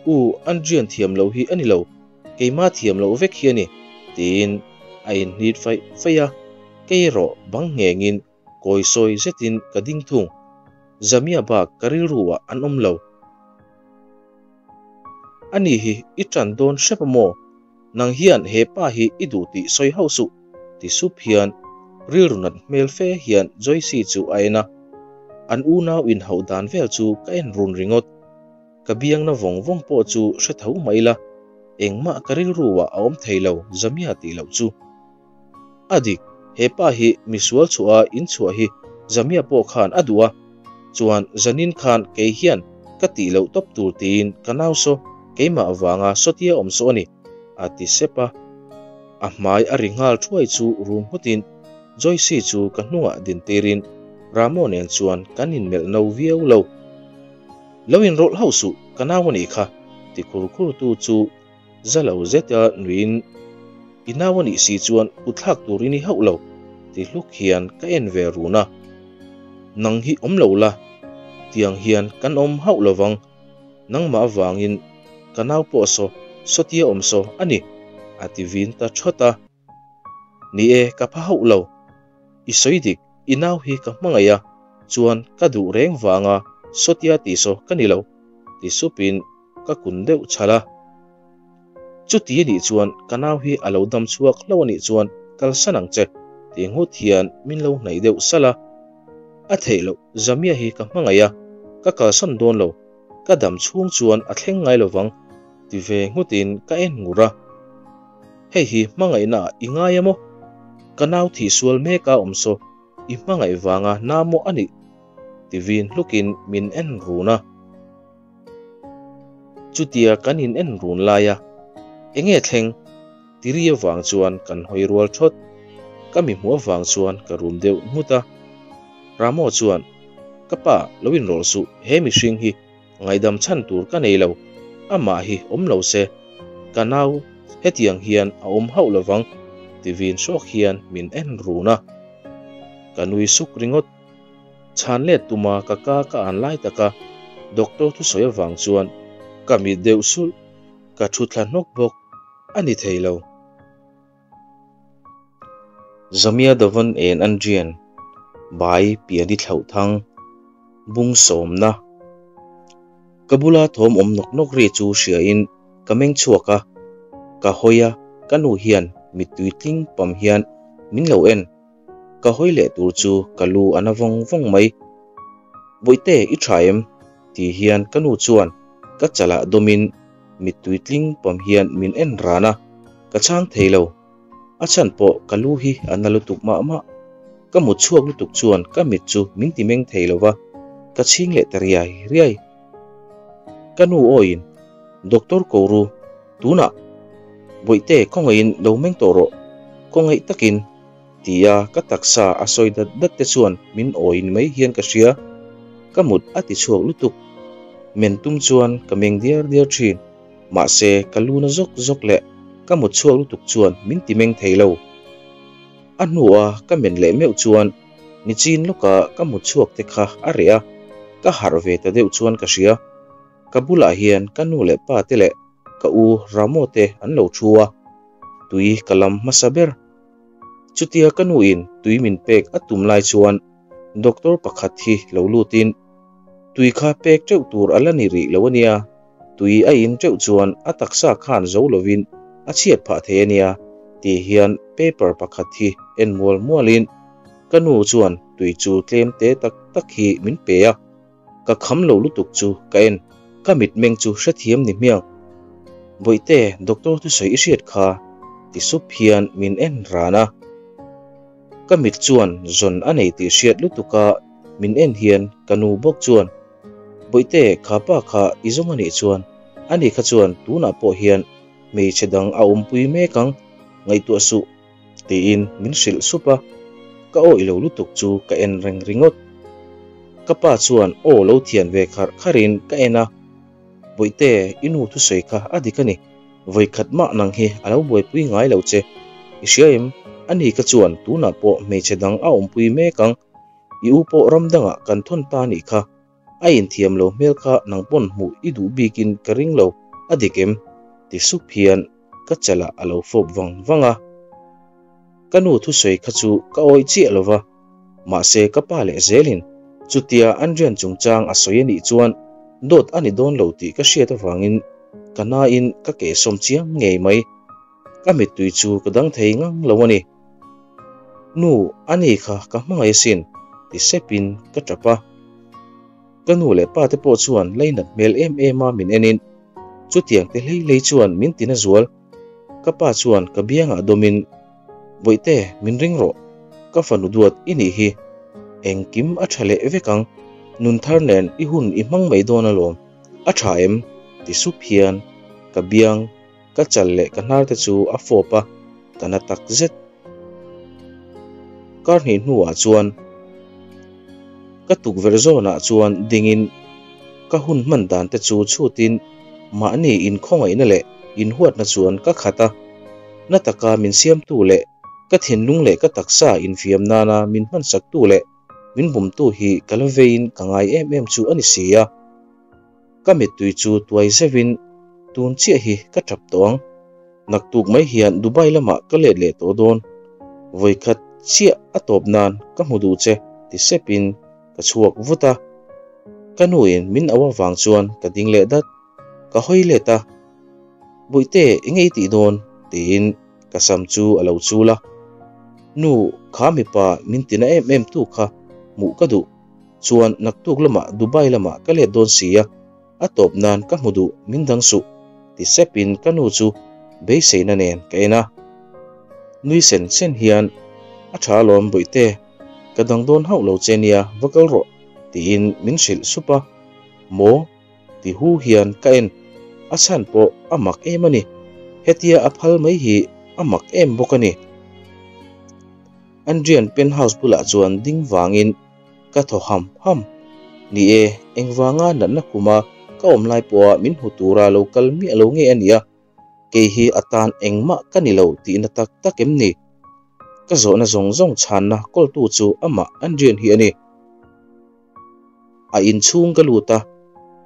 U, Andrian thiam lo hi a ni lo, keimah thiam loh vek hi a ni, tiin a inhnit faih faih a, kei erawh bang nghengin kawi sawi zetin ka ding thung. Zamia bak ka rilru ah an awm lo. Ani hi i tan dawn hrep a maw? Nang hian he pa hi i duh tih sawi hauh suh, ti sup hian rilru nat hmel fe hian Joyce chu a en a. An unau inhauh dan vel chu ka en run ringawt. Ka biangna vawng vawng pawh chu hre tho mah ila, engmah ka rilru ah a awm thei lo Zamia tih loh chu. A dik, he pa hi misual chhuah a inchhuah hi Zamia pawh khan a duh a, chuan Zanin khan kei hian ka tih loh tawp tur tiin ka nau saw keimah avanga sawtia awm saw a ni, a ti sep a. A hmai a ri nghal thuai chu rum nghutin Joyce chu ka hnungah din tirin Ramo nen chuan kan inmelh no viau lo. Lo inrawlh hauh suh, ka nau a nih kha, ti khur khur tu chu za lo zeta nuiin, I nau a nih si chuan kut thlak tur i ni hauh lo, ti hluk hian ka en ve run a. Nang hi awm lo la, tiang hian kan awm hauh lo vang, nangmah avangin ka nau pawh saw sawtia awm saw a ni, a ti vin ta thawt a. Ni e, ka pha hauh lo. I sawi dik, i nau hi ka hmangaih a, chuan ka duh reng vanga sawtia tih saw ka ni lo, ti supin ka kun deuh chhal a. Chuti a nih chuan ka nau hi a lo dam chhuak hlauh a nih chuan kalsan ang che, ti nghut hian min lo hnaih deuh salh a. A theih loh, Zamia hi ka hmangaih a, ka kalsan dawn lo, ka dam chhung chuan a thleng ngai lo vang, ti ve nghutin ka en ngur a. Hei hi hmangaihna ah i ngai a maw? Ka nau thih sual mek a awm saw, i hmangaih vanga na maw a nih? Ti vin hlukin min en run a. Chutia kan in en run lai a, enge thleng? Ti ri avang chuan kan hawi rual thawt. Ka mi hmuh avang chuan ka rum deuh nghut a. Ramo chuan, Ka pa, lo inrawlh suh, he mihring hi Ngaihdam chhan tur ka nei lo, amah hi awm lo se, ka nau hetiang hian a awm hauh lo vang, ti vin hrawk hian min en run a. Ka nui suk ringawt. Chhan let tuma ka ka ka an lai taka doctor thusawi avang chuan ka mit deuh sulh, ka thu thla hnawk bawk, a ni thei lo. Zamia Davan en Andrian Bai Piani Thlauh Thang Bung Sawmna Ka bula thawm awm nawk nawk ri chu hriain ka meng chhuak a, ka hawi a, ka nu hian mittui tling pam hian min lo en. Ka hawi leh tur chu ka lu a na vawng vawng mai. Bawihte i tha em? Ti hian ka nu chuan ka chalah dawmin. Mittui tling pam hian min en ran a, ka chhang thei lo. A chhan pawh ka lu hi a na lutuk mah mah. Ka mut chhuak lutuk chuan ka mit chu min ti meng thei lo va, ka chhing leh ta riai riai. Ka nu awiin, Doctor Koru, tunah Bawihte khawngaihin lo meng tawh rawh, khawngaih takin tia ka taksa a sawi dat dat te chuan min awiin mai hian ka hria. Ka mut a ti chhuak lutuk. Men tum chuan ka meng diar diar thin. Mahse ka lu na zawk zawk leh ka mut chhuak lutuk chuan min ti meng thei lo. A hnua ka men leh meuh chuan nichin lawka ka mut chhuak te kha a reh a, ka harh ve ta deuh chuan ka hria. Ka bulah hian ka nu leh pa te leh ka u Ramo te an lo thu a, tui ka lam hmasa ber. Chutia ka nu in tui min pek a tum lai chuan doctor pakhat hi lo lut in, Tui kha pek teuh tur a la ni rih lo a nia, tui a in teuh chuan a taksa khan zo lovin a chhiat phah thei a nia tih hian paper pakhat hi en mual mual in ka nu chuan tui chu tlem te tak tak hi min pe a. Ka kham lo lutuk chu ka en, ka mitmeng chu hrethiam ni hmiang. Bawihte, doctor thusawi i hriat kha ti sup hian min en ran a. Ka mit chuan zawn a nei tih hriat lutuka min en hian ka nu bawk chuan, Bawihte, kha pa kha i zawng a nih chuan, ani kha chuan tunah pawh hian hmeichhe dang a awmpui mek ang, ngaihtuah suh. Tiin min hrilh sup a, ka awih lo lutuk chu ka en reng ringawt. Ka pa chuan aw lo thian ve kharh kharhin ka en a, Bawihte, i nu thusawi kha a dik a ni, vawikhat mah nang hi a lo buaipui ngai lo che. I hria em? Ani kha chuan tunah pawh hmeichhe dang a awmpui mek ang, i u pawh ram dangah kan thawn ta anih kha. A inthiam lo hmel kha nang pawn hmuh i duh bikin ka ring lo, a dik em? Ti sup hian ka chalah a lo fawp vang vang a. Ka nu thusawi kha chu ka awih chiah lo va, mahse ka pa leh zelin chutia Andrian chungchang a sawi a nih chuan dawt a ni dawn lo tih ka hriat avangin ka nain ka kehsawm chiang ngei mai. Ka mittui chu ka dang thei ngang lo a ni. Nu, ani kha ka hmangaih asin, ti sepin ka tap a. Ka nu leh pa te pawh chuan lainat hmel em em a min enin, chutiang te hlei hlei chuan min tina zual. Ka pa chuan ka biangah dawmin, Bawihte, min ring rawh, ka fanu duat i nih hi. Engkim a tha leh vek ang, nun thar nen i hun i hmang mai dawn alawm, a tha em? ti sup hian ka biang Ka chal leh ka hnar te chu a fawp a, ka na tak zet. Kar hnih hnuah chuan ka tukverh zawnah chuan dingin ka hun hman dan te chu chhutin mahni inkhawngaihna leh inhuatna chuan ka khat a. Na taka min siamtu leh ka thinlung leh ka taksa infiam nana min hmansaktu leh min bumtu hi ka la veiin ka ngai em em chu a ni si a. Ka mittui chu tuai zeuhin tun chiah hi ka tap tawh ang. Naktuk mai hian Dubai lamah ka let leh tawh dawn. Vawikhat chiah a tawp nan ka hmu duh che ti sepin ka chhuak vut a. Ka nuin min au avang chuan ka ding leh dat. Ka hawi let a, Bawihte enge i tih dawn? tiin ka sam chu a lo chul a. Nu, kha mipa min tina em em tu kha hmuh ka duh. Chuan naktuk lamah Dubai lamah ka let dawn si a, a tawp nan ka hmu duh min dang suh ti sepin ka nu chu beiseina nen ka en a. Nui sen sen hian, A tha alawm Bawihte, ka dang dawn hauh lo che nia va kal rawh tiin min hrilh sup a. Maw? Ti hu hian ka en, a chhan pawh a mak em a ni, hetia a phal mai hi a mak em bawk a ni. Andrian penthouse bulah chuan ding vangin ka thaw ham ham. Ni e, engvanga natna khuma ka awm lai pawha min hmu tura lo kal miah lo nge a nia, kei hi a tan engmah ka ni lo tihna tak tak em ni? Ka zawhna zawng zawng chhanna kawltu chu amah Andrian hi a ni. A inchhung ka lut a,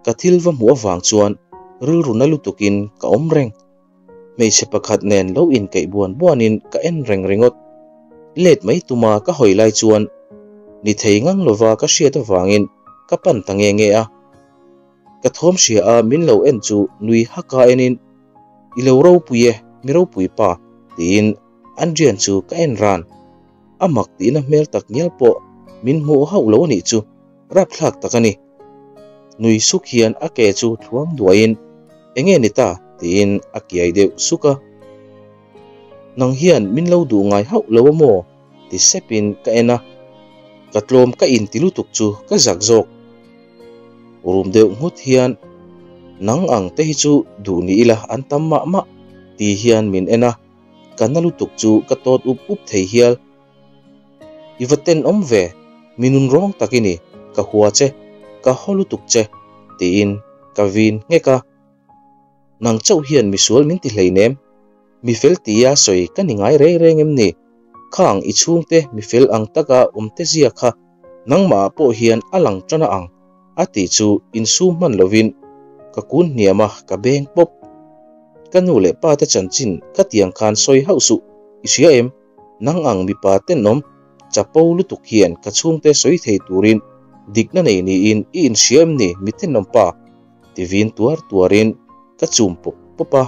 ka thil va hmuh avang chuan rilru na lutukin ka awm reng. Hmeichhe pakhat nen lo inkeih buan buanin ka en reng ringawt. Let mai tuma ka hawi lai chuan ni thei ngang lova ka hriat avangin ka pan ta nge nge a. Ka thawm hria a min lo en chu nui haka enin, I lo ropui e, mi ropui pa, tiin Andrian chu ka en ran. A mak tihna hmel tak ngial pawh min hmuh hauh lo anih chu, rapthlak tak a ni. Nui suk hian a ke chu thluang duaiin. Enge ni ta? tiin a kiai deuh suk a. Nang hian min lo duh ngai hauh lo a maw? ti sepin ka en a, ka tlawm ka inti lutuk chu ka zak zawk. Rum deuh nghut hian, Nang ang te hi chu duh ni ila an tam mah mah, ti hian min en a, ka na lutuk chu ka tawt up up thei hial. I va tenawm ve, mi nun rawng tak i ni, ka hua che, ka haw lutuk che, tiin ka vin nghek a. Nang chauh hian misual min ti hleinem, mi fel tia sawi ka ni ngai reng reng em ni? Khang i chhungte mi fel ang taka awm te zia kha nangmah ah pawh hian a lang tan a ang a tih chu insum hman lovin ka kun hniam a ka beng pawp. Ka nu leh pa te chanchin ka tiang khan sawi hauh suh, i hria em? Nang ang mipa tenawm chapo lutuk hian ka chhungte sawi thei turin dikna nei niin i inhria em ni mi tenawm pa? Ti vin tuar tuarin ka chum pawp pawp a.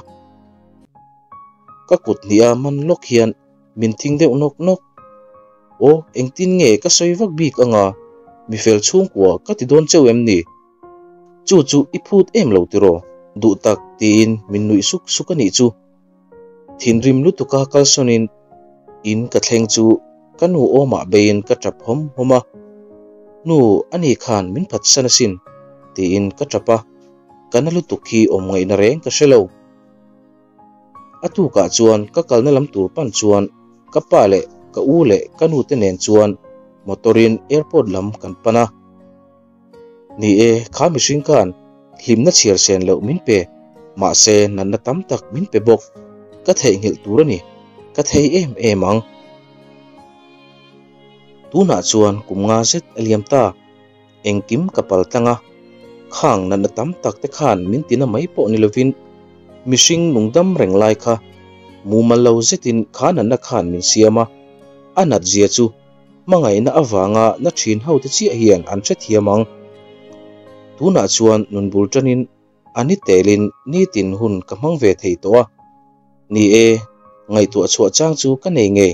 Ka kut hnih a man lawk hian min thing deuh nawk nawk. Aw, engtin nge ka sawi vak bik anga mi fel chhungkua ka ti dawn cheu em ni? Chu chu i phut em lo tiraw? Duh tak tiin min nuih suk suk a nih chu. Thinrim lutuka kalsawnin in ka thleng chu ka nu awmah beiin ka tap hawm hawm a. Nu, ani khan min phatsan asin tiin ka tap a. Ka na lutuk hi awm ngaihna reng ka hre lo. A tukah chuan ka kalna lam tur pan chuan ka pa leh ka u leh ka nu te nen chuan motor in airport lam kan pan a. Ni e, kha mihring khan hlimna chhiar sen loh min pe, mahse natna tam tak min pe bawk. Ka theihnghilh tur a ni, ka thei em em ang. Tunah chuan kum nga zet a liam ta. Engkim ka pal tlang a, khang natna tam tak te khan min tina mai pawh ni lovin mihring nungdam reng lai kha mumal lo zetin kha natna khan min siam a, a nat zia chu hmangaihna avanga na thin ho te chiah hian an hrethiam ang. Tunah chuan nun bul tanin a ni telin nitin hun ka hmang ve thei tawh a. Ni e, ngaihtuah chhuah chang chu ka nei ngei,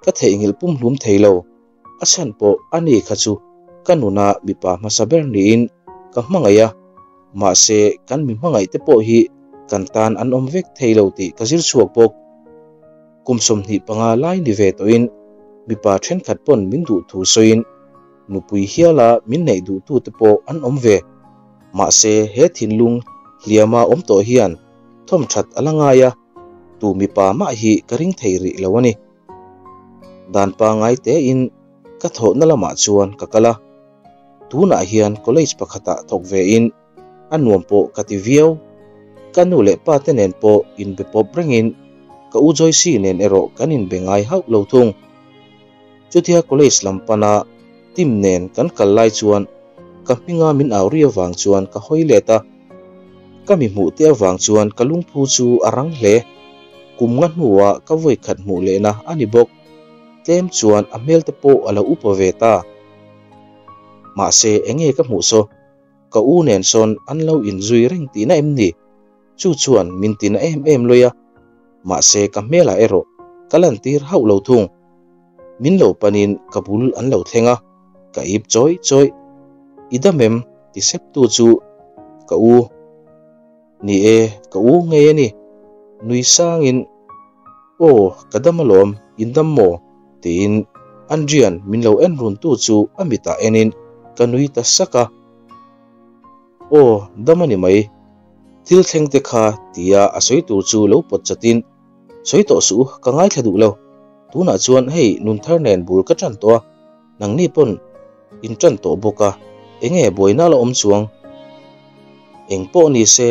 ka theihnghilh pumhlum thei lo. A chhan pawh a ni kha chu ka nuna mipa hmasa ber niin ka hmangaih a, mahse kan mi hmangaih te pawh hi kan tan an awm vek thei lo tih ka zir chhuak bawk. Kum 25 lai ni ve tawhin mipa thenkhat pawn min duh thu sawiin nupui hiala min neih duhtu te pawh an awm ve. Mahse he thinlung hliama awm tawh hian thawmthat a la ngai a, tu mipa mah hi ka ring thei rih lo a ni. Dan pangngai tein ka thawhna lamah chuan ka kal a, tunah hian college pakhatah thawk vein a nuam pawh ka ti viau. Ka nu leh pa te nen pawh inbe pawp rengin ka u Joyce nen erawh kan inbe ngai hauh lo thung. Chutia college lam pana Tim nen kan kal lai chuan ka hminga min au ri avang chuan ka hawi let a, ka mi hmuh te avang chuan ka lungphu chu a rang hle. Kum nga hnua ka vawi khat hmuh lehna a ni bawk. Tlem chuan a hmel te pawh a lo upa ve ta. Mahse enge ka hmuh saw? Ka u nen sawn an lo inzui reng tihna em ni? Chu chuan min tina em em lawih a. Mahse ka hmelah erawh ka lantir hauh lo thung. Min lo panin ka bul an lo thleng a, ka ip chawih chawih. I dam em? ti sep tu chu ka u. Ni e, ka u ngei a ni. Nui sangin, Aw, ka dam alawm, in dam maw? tiin Andrian min lo en run tu chu a mitah enin ka nui ta sak a. Aw, dam a ni mai. Thil thleng te kha tia a sawi tur chu lo pawt chatin, Sawi tawh suh u, ka ngaithla duh lo. Tunah chuan hei Nunthar nen bul ka tan tawh a, nangni pawn in tan tawh bawk a, enge buaina la awm chuang? Eng pawh ni se,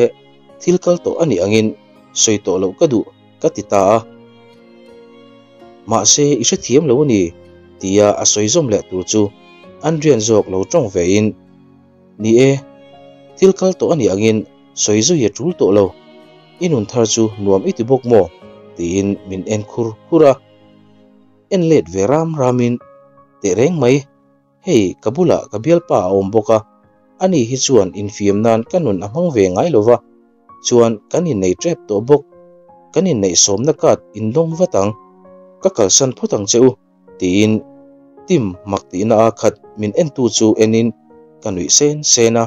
thil kal tawh a nih angin sawi tawh loh ka duh, ka ti ta a. Mahse, i hrethiam lo a ni, tia a sawi zawm leh tur chu Andrian zawk lo tawng vein, Ni e, thil kal tawh a nih angin sawi zui a tul tawh lo. I nun thar chu nuam i ti bawk maw? tiin min en khur khur a. En let ve ram ramin, Teh reng mai, hei ka bulah ka bialpa a awm bawk a, ani hi chuan infiam nan ka nun a hmang ve ngai lo va, chuan kan innei tep tawh bawk, kan inneih sawmna card indawng vat ang, ka kalsan phawt ang che u. Tiin Tim mak tihna a khat min entu chu enin ka nuih sen sen a.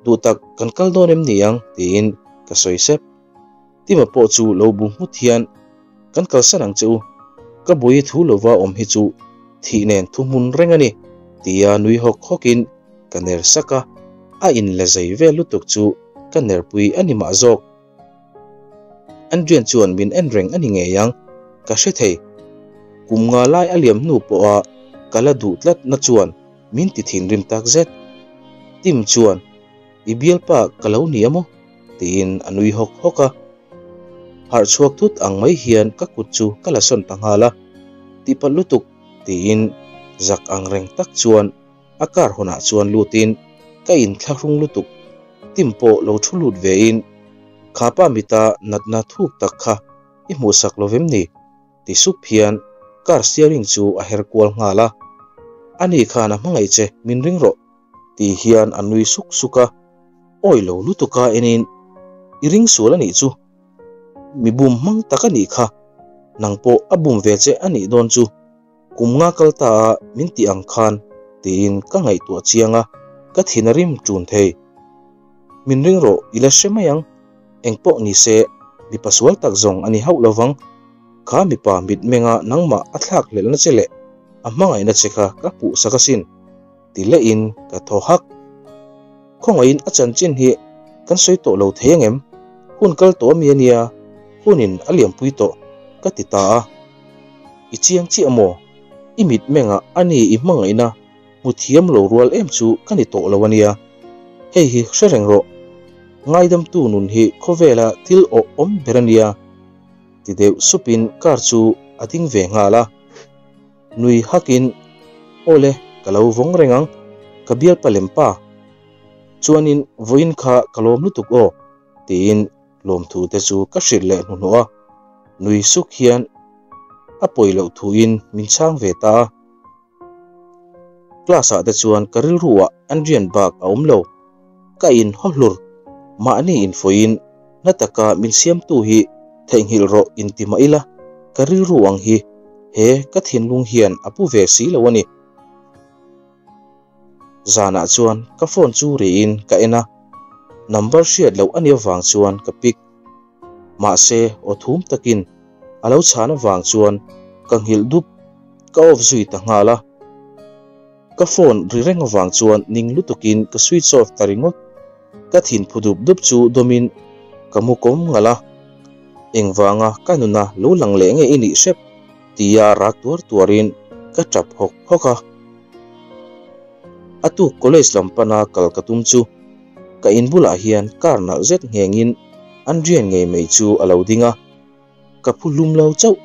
Duhtak kan kal dawn em ni ang? tiin ka sawi sep. Tima pawh chu lo bu nghut hian, Kan kalsan ang che u, ka buai thu lova awm hi chu thih nen thu hmun reng a ni, tia nui hawk hawkin ka ner sak a, a inla zei vel lutuk chu ka nerpui a ni mah zawk. Andrian chuan min en reng a ni ngei ang, ka hre thei. Kum nga lai a liam hnu pawha ka la duh tlat na chuan min ti thinrim tak zet. Tim chuan, I bialpa ka lo ni a maw? tiin a nui hawk hawk a. Harh chhuak thut ang mai hian ka kut chu ka la sawn ta nghal a, Tihpalh lutuk tiin zak ang reng tak chuan a car hawnah chuan lutin ka inthlahrung lutuk Tim pawh lo thu lut vein, Kha pa mita natna thuk tak kha i hmuhsak lo vem ni? ti sup hian car steering chu a her kual nghal a. Ani khan a hmangaih che, min ring rawh ti hian a nui suk suk a. Awi lo lutuk a enin, I ring sual a nih chu. Mi bum hmang tak a nih kha, nang pawh a bum ve che a nih dawn chu. Kum nga kal ta a min tih ang khan tiin ka ngaihtuah chiang a, ka thin a rim ṭun thei. Min ring rawh i la hre mai ang, engpawh ni se mipa sual tak zawng a ni hauh lo vang. Kha mipa mitmenga nangmah a thlak hlelhna che leh a hmangaihna che kha ka puh sak asin ti lehin ka thaw hak. Khawngaihin a chanchin hi kan sawi tawh lo thei angem? Hun kal tawh ami ania, hunin a liampui tawh ka ti ta a. I chiang chiah maw? I mitmengah a ni i hmangaihna hmu thiam lo rual em chu ka ni tawh lo ania. Hei hi hre reng rawh. Ngaidamtu nun hi khawvela thil awh awm ber ania ti deuh supin car chu a ding ve nghal a. Nui hakin, Awle, ka lo vawng reng ang, ka bialpa lem pa. Chuanin vawiin kha ka lawm lutuk aw, tiin lawmthu te chu ka hrilh leh hnuhnawh a. Nui suk hian a pawi loh thuin min chhang ve ta a. Class ah te chuan ka rilru ah Andrian bak a awm lo. Ka in haw hlur. Mahni infuiin na taka min siamtu hi theihnghilh rawh inti mah ila ka rilru ang hi he ka thinlung hian a pu ve si lo a ni. Zanah chuan ka phone chu riin ka en a, number hriat loh a nih avang chuan ka pick. Mahse aw thum takin a lo chhan avang chuan ka nghilh dup, ka off zui ta nghal a. Ka phone ri reng avang chuan ning lutukin ka switch off ta ringawt. Ka thin phu dup dup chu dawmin ka mu kawm ngalh a, Engvanga ka nuna lo lang leh nge i nih hrep? tia rak tuar tuarin ka tap hawk hawk a. A tuk college lam pana kal ka tum chu ka in bulah hian car nalh zet nghengin Andrian ngei mai chu a lo ding a, ka phu hlum lo chauh.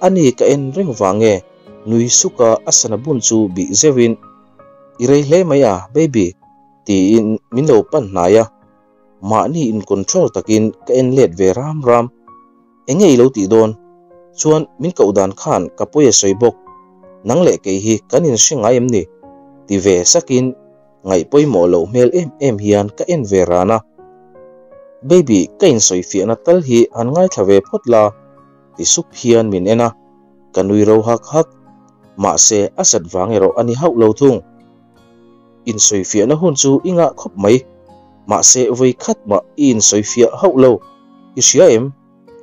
Ani ka en reng vang nge nui suka a sana bun chu bih zeuhin, I rei hle mai a baby tiin min lo pan hnai a, mahni in control takin ka en let ve ram ram. Enge i lo tih dawn? Chuan min koh dan khan ka pawi a sawi bawk. Nang leh kei hi kan inhre ngai em ni? Ti ve sakin ngaih pawimawh loh hmel em em hian ka en ve ran a. Baby, ka insawifiahna tal hi han ngaithla ve phawt la, ti sup hian min en a, ka nui ro hak hak. Mahse, a zat vang erawh a ni hauh lo thung. Insawifiahna hun chu i ngah khawp mai. Mahse, vawi khat mah i insawifiah hauh lo. I hria em?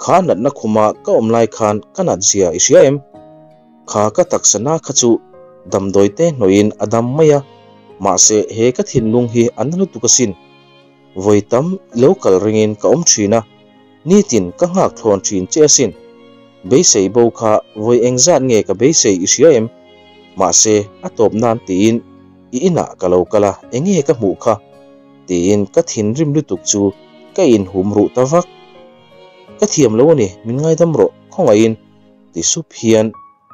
Kha natna khuma ka awm lai khan ka nat zia i hria em? Kha ka taksa na kha chu damdawi te hnawihin a dam mai a, mahse he ka thinlung hi a na lutuk asin. Vawi tam i lo kal ringin ka awm thin a, nitin ka nghak thlawn thin che asin. Beisei bo kha vawi engzat nge ka beisei i hria em? Mahse a tawp nan tiin i inah ka lo kal a, enge ka hmuh kha? Tiin ka thinrim lutuk chu ka inhum ruh ta vak. Ka thiam lo a ni, min ngaidam rawh, khawngaihin ti sup hian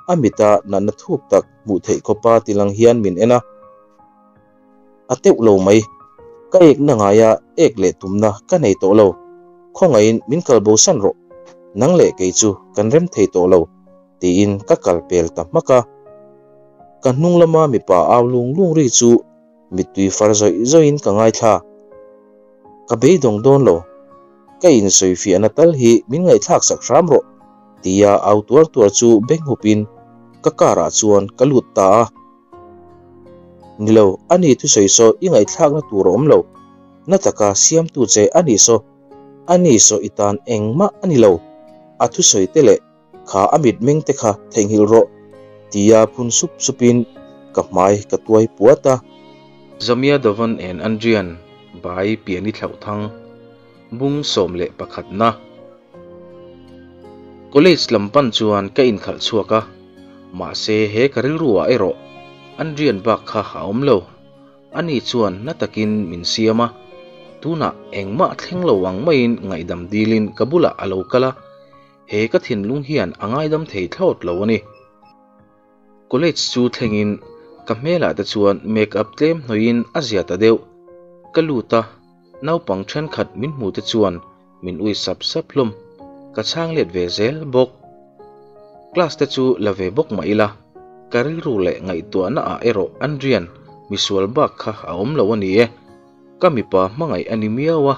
a mita natna thuk tak hmuh theih khawpa tilang hian min en a. A teuh lo mai, ka ekna ngaia ek leh tumna ka nei tawh lo, khawngaihin min kal bosan rawh, nang leh kei chu kan rem thei tawh lo tiin ka kal pel ta hmak a. Ka hnung lama mipa au lung lung ri chu Mittui far zawih zawihin ka ngaithla. Ka beidawng dawn lo. Ka insawifiahna tal hi min ngaihthlak sak hram rawh, tia au tuar tuar chu beng hupin ka car ah chuan ka lut ta a. Nilo, ani thusawi saw i ngaihthlakna tur a awm lo. Na taka siamtu che a nih saw, a ni saw i tan engmah a ni lo, a thusawi te leh kha a mitmeng te kha theihnghilh rawh, tia phun sup supin ka hmai ka tuai puat a. Zamia Dovan and Andrian bai piani thlauh thang bung 11 na. College lam pan chuan ka inkhalh chhuak a, mahse he ka rilru ah erawh Andrian bak kha a awm lo. Ani chuan na takin min siam a, tunah engmah thleng lo ang maiin ngaihdam dilin ka bulah a lo kal a, he ka thinlung hian a ngaidam thei thlawt lo a ni. College chu thlengin ka hmelah te chuan make up tlem hnawhin a zia ta deuh. Ka lut a, naupang thenkhat min hmu te chuan min ui sap sap hlawm. Ka chhang let ve zel bawk. Class te chu la ve bawk mah ila, ka rilru leh ngaihtuahna ah erawh Andrian misual bak kha a awm lo a ni e. Ka mipa hmangaih a ni miau a,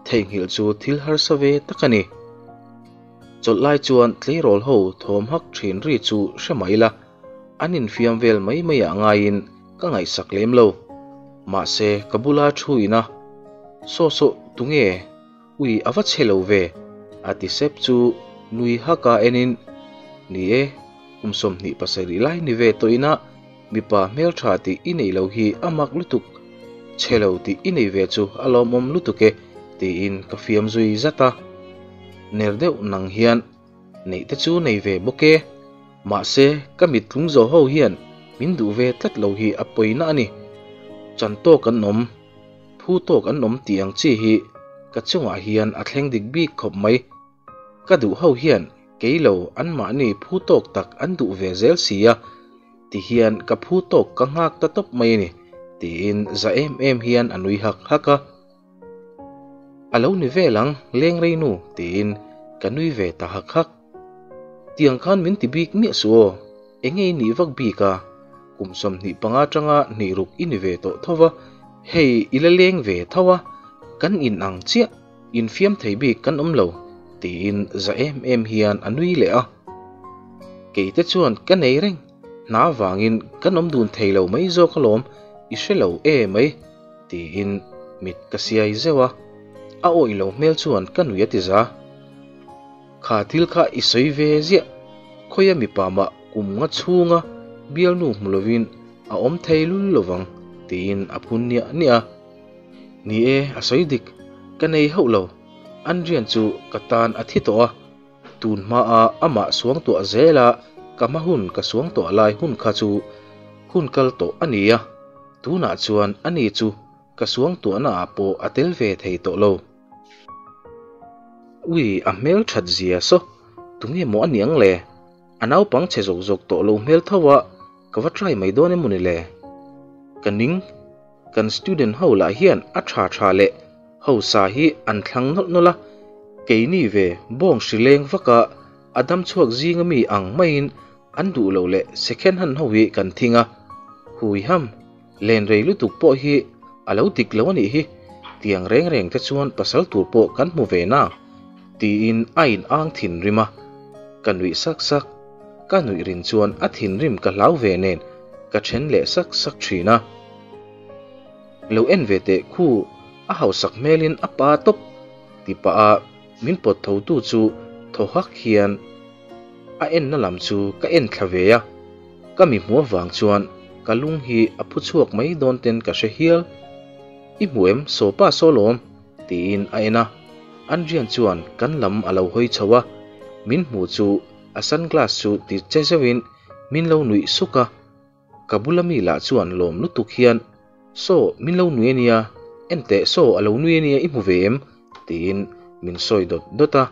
theihnghilh chu thil harsa ve tak a ni. Chawlh lai chuan tleirawl ho thawm hak thin ri chu hre mah ila, an infiam vel mai mai ah ngaiin ka ngaihsak lem lo. Mahse, ka bula thu ina, Saw saw, tunge? Ui, a va chhe lo ve, a ti sep chu nui haka enin, Ni e, kum 27 lai ni ve tawh ina mipa hmeltha tih i nei lo hi a mak lutuk, chhe lo tih i nei ve chu a lawmawm lutuk e, tiin ka fiam zui zat a. Ner deuh nang hian neih te chu nei ve bawk e, mahse ka mit tlung zawh ho hian min duh ve tlat lo hi a pawina a ni. Chan tawk an awm, phu tawk an awm tih ang chi hi ka chungah hian a thleng dik bik khawp mai. Ka duh ho hian kei lo anmahni phu tawk tak an duh ve zel si a, ti hian ka phu tawk ka nghak ta tawp mai a ni, tiin za em em hian a nui hak hak a. A lo ni vel ang, leng rei nu, tiin ka nui ve ta hak hak. Tiang khan min ti bik miah suh aw, enge i nih vak bik a, kum 25 atanga hnih ruk i ni ve tawh tho va, hei i la leng ve tho a, kan in ang chiah, infiam thei bik kan awm lo, tiin za em em hian a nui leh a. Keite chuan ka nei reng, hna vangin kan awm dun thei lo mai zawk alawm, i hre lo e mai. Tiin mit ka siai zeuh a, a awih lo hmel chuan ka nui a ti za. Kha thil kha i sawi ve ziah, khawia mipa mah kum nga chhunga bialnu hmu lovin a awm thei lul lovang, tiin a phun niah niah a. Ni e, a sawi dik, ka nei hauh lo, Andrian chu ka tan a thi tawh a, tun hmaa amah suangtuah zela ka hma hun ka suangtuah lai hun kha chu hun kal tawh a ni a. Tunah chuan ani chu ka suangtuahna ah pawh a tel ve thei tawh lo. Ui, a hmel that zia saw, tunge maw a niang le? A naupang chhe zawk zawk tawh lo hmel tho a, ka va try mai dawn emaw ni le? Ka ning, kan student ho lah hian a tha tha leh hausa hi an thlang nawlh nawlh a, keini ve bawng hri leng vaka a dam chhuak zinga mi ang maiin An duh loh leh second hand ho hi kan thing a, hui ham, len rei lutuk pawh hi a lo dik lo a nih hi, tiang reng reng te chuan pasal tur pawh kan hmu ve na, tiin a in ang thinrim a, ka nuih sak sak, ka nuih rin chuan a thinrim ka hlau ve nen ka then leh sak sak thin a. Lo en ve teh khu, a hausak hmelin a pa tawp, ti pah a min pawt tho tu chu thaw hak hian, A enna lam chu ka en thla ve a, ka mi hmuh avang chuan ka lung hi a phu chhuak mai dawn ten ka hre hial. I hmu em Sawpa saw lawm? tiin a en a, Andrian chuan kan lam a lo hawi chho a, min hmuh chu a sunglass chu ti che zeuhin min lo nuih suk a. Ka bula mi lah chuan lawm lutuk hian, Saw, min lo nui a nia, enteh saw a lo nui a nia i hmu ve em? tiin min sawi dawt dawt a.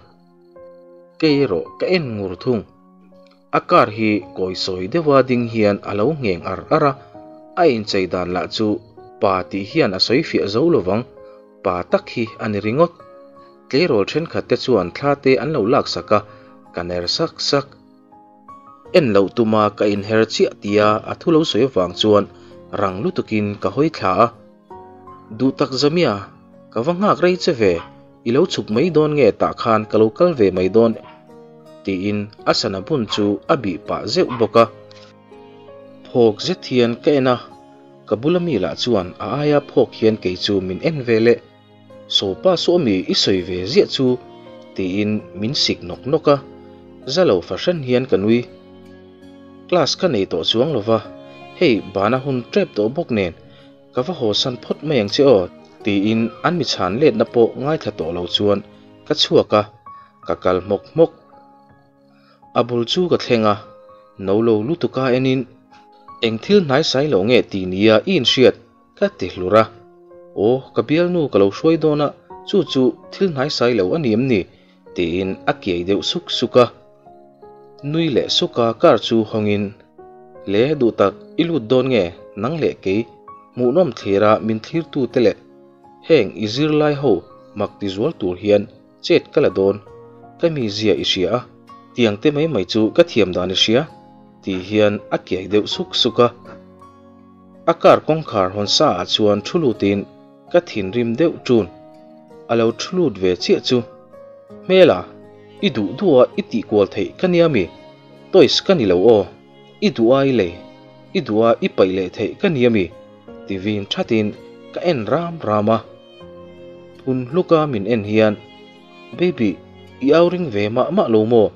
Kei erawh ka en ngur thung. A car hi kawi sawi deuha ding hian a lo ngheng ar ar a, a inchei dan lah chu pa tih hian a sawi fiah zo lovang, pa tak hi a ni ringawt. Tleirawl thenkhat te chuan thla te an lo laksak a, ka ner sak sak. En loh tuma ka inher chiah tia a thu lo sawi avang chuan rang lutukin ka hawi thla a. Duh tak Zamia, ka va nghak rei che ve, i lo chhuk mai dawn nge tah khan ka lo kal ve mai dawn tiin a sana bun chu a bih pah zeuh bawk a. Phawk zet hian ka en a, ka bula mi lah chuan a aia phawk hian kei chu min en ve leh. Sawpa saw ami i sawi ve ziah chu tiin min sik nawk nawk a, za lo fahran hian ka nui. Class ka nei tawh chuang lo va, hei bana hun tep tawh bawk nen ka va haw san phawt mai ang che aw tiin an mi chhan letna pawh ngaithla tawh lo chuan ka chhuak a, ka kal hmawk hmawk. A bul chu ka thleng a, no lo lutuk a enin eng thil hnaisai lo nge ti nia i inhriat ka ti hlur a. Aw, ka bialnu ka lo hruai dawn a, chu chu thil hnaisai lo a ni em ni? tiin a kiai deuh suk suk a. Nui leh suk a car chu hawngin, Le duhtak, i lut dawn nge nang leh kei hmuhnawm thlira min thlirtute leh heng i zirlai ho mak ti zual tur hian chet ka la dawn, ka mi zia i hria a, tiang te mai mai chu ka thiam dan i hria tih hian a kiai deuh suk suk a. A car kawngkhar hawn sa ah chuan thu lutin ka thinrim deuh ṭun. A lo thu lut ve chiah chu, Hmela, i duh duh a i tih kual theih ka nia mi? Toys ka ni lo aw, i duh a i lei, i duh a i paih leh theih ka nia mi? ti vin thatin ka en ram ram a. Phun hluka min en hian, Baby, i au ring ve mah mah lo maw?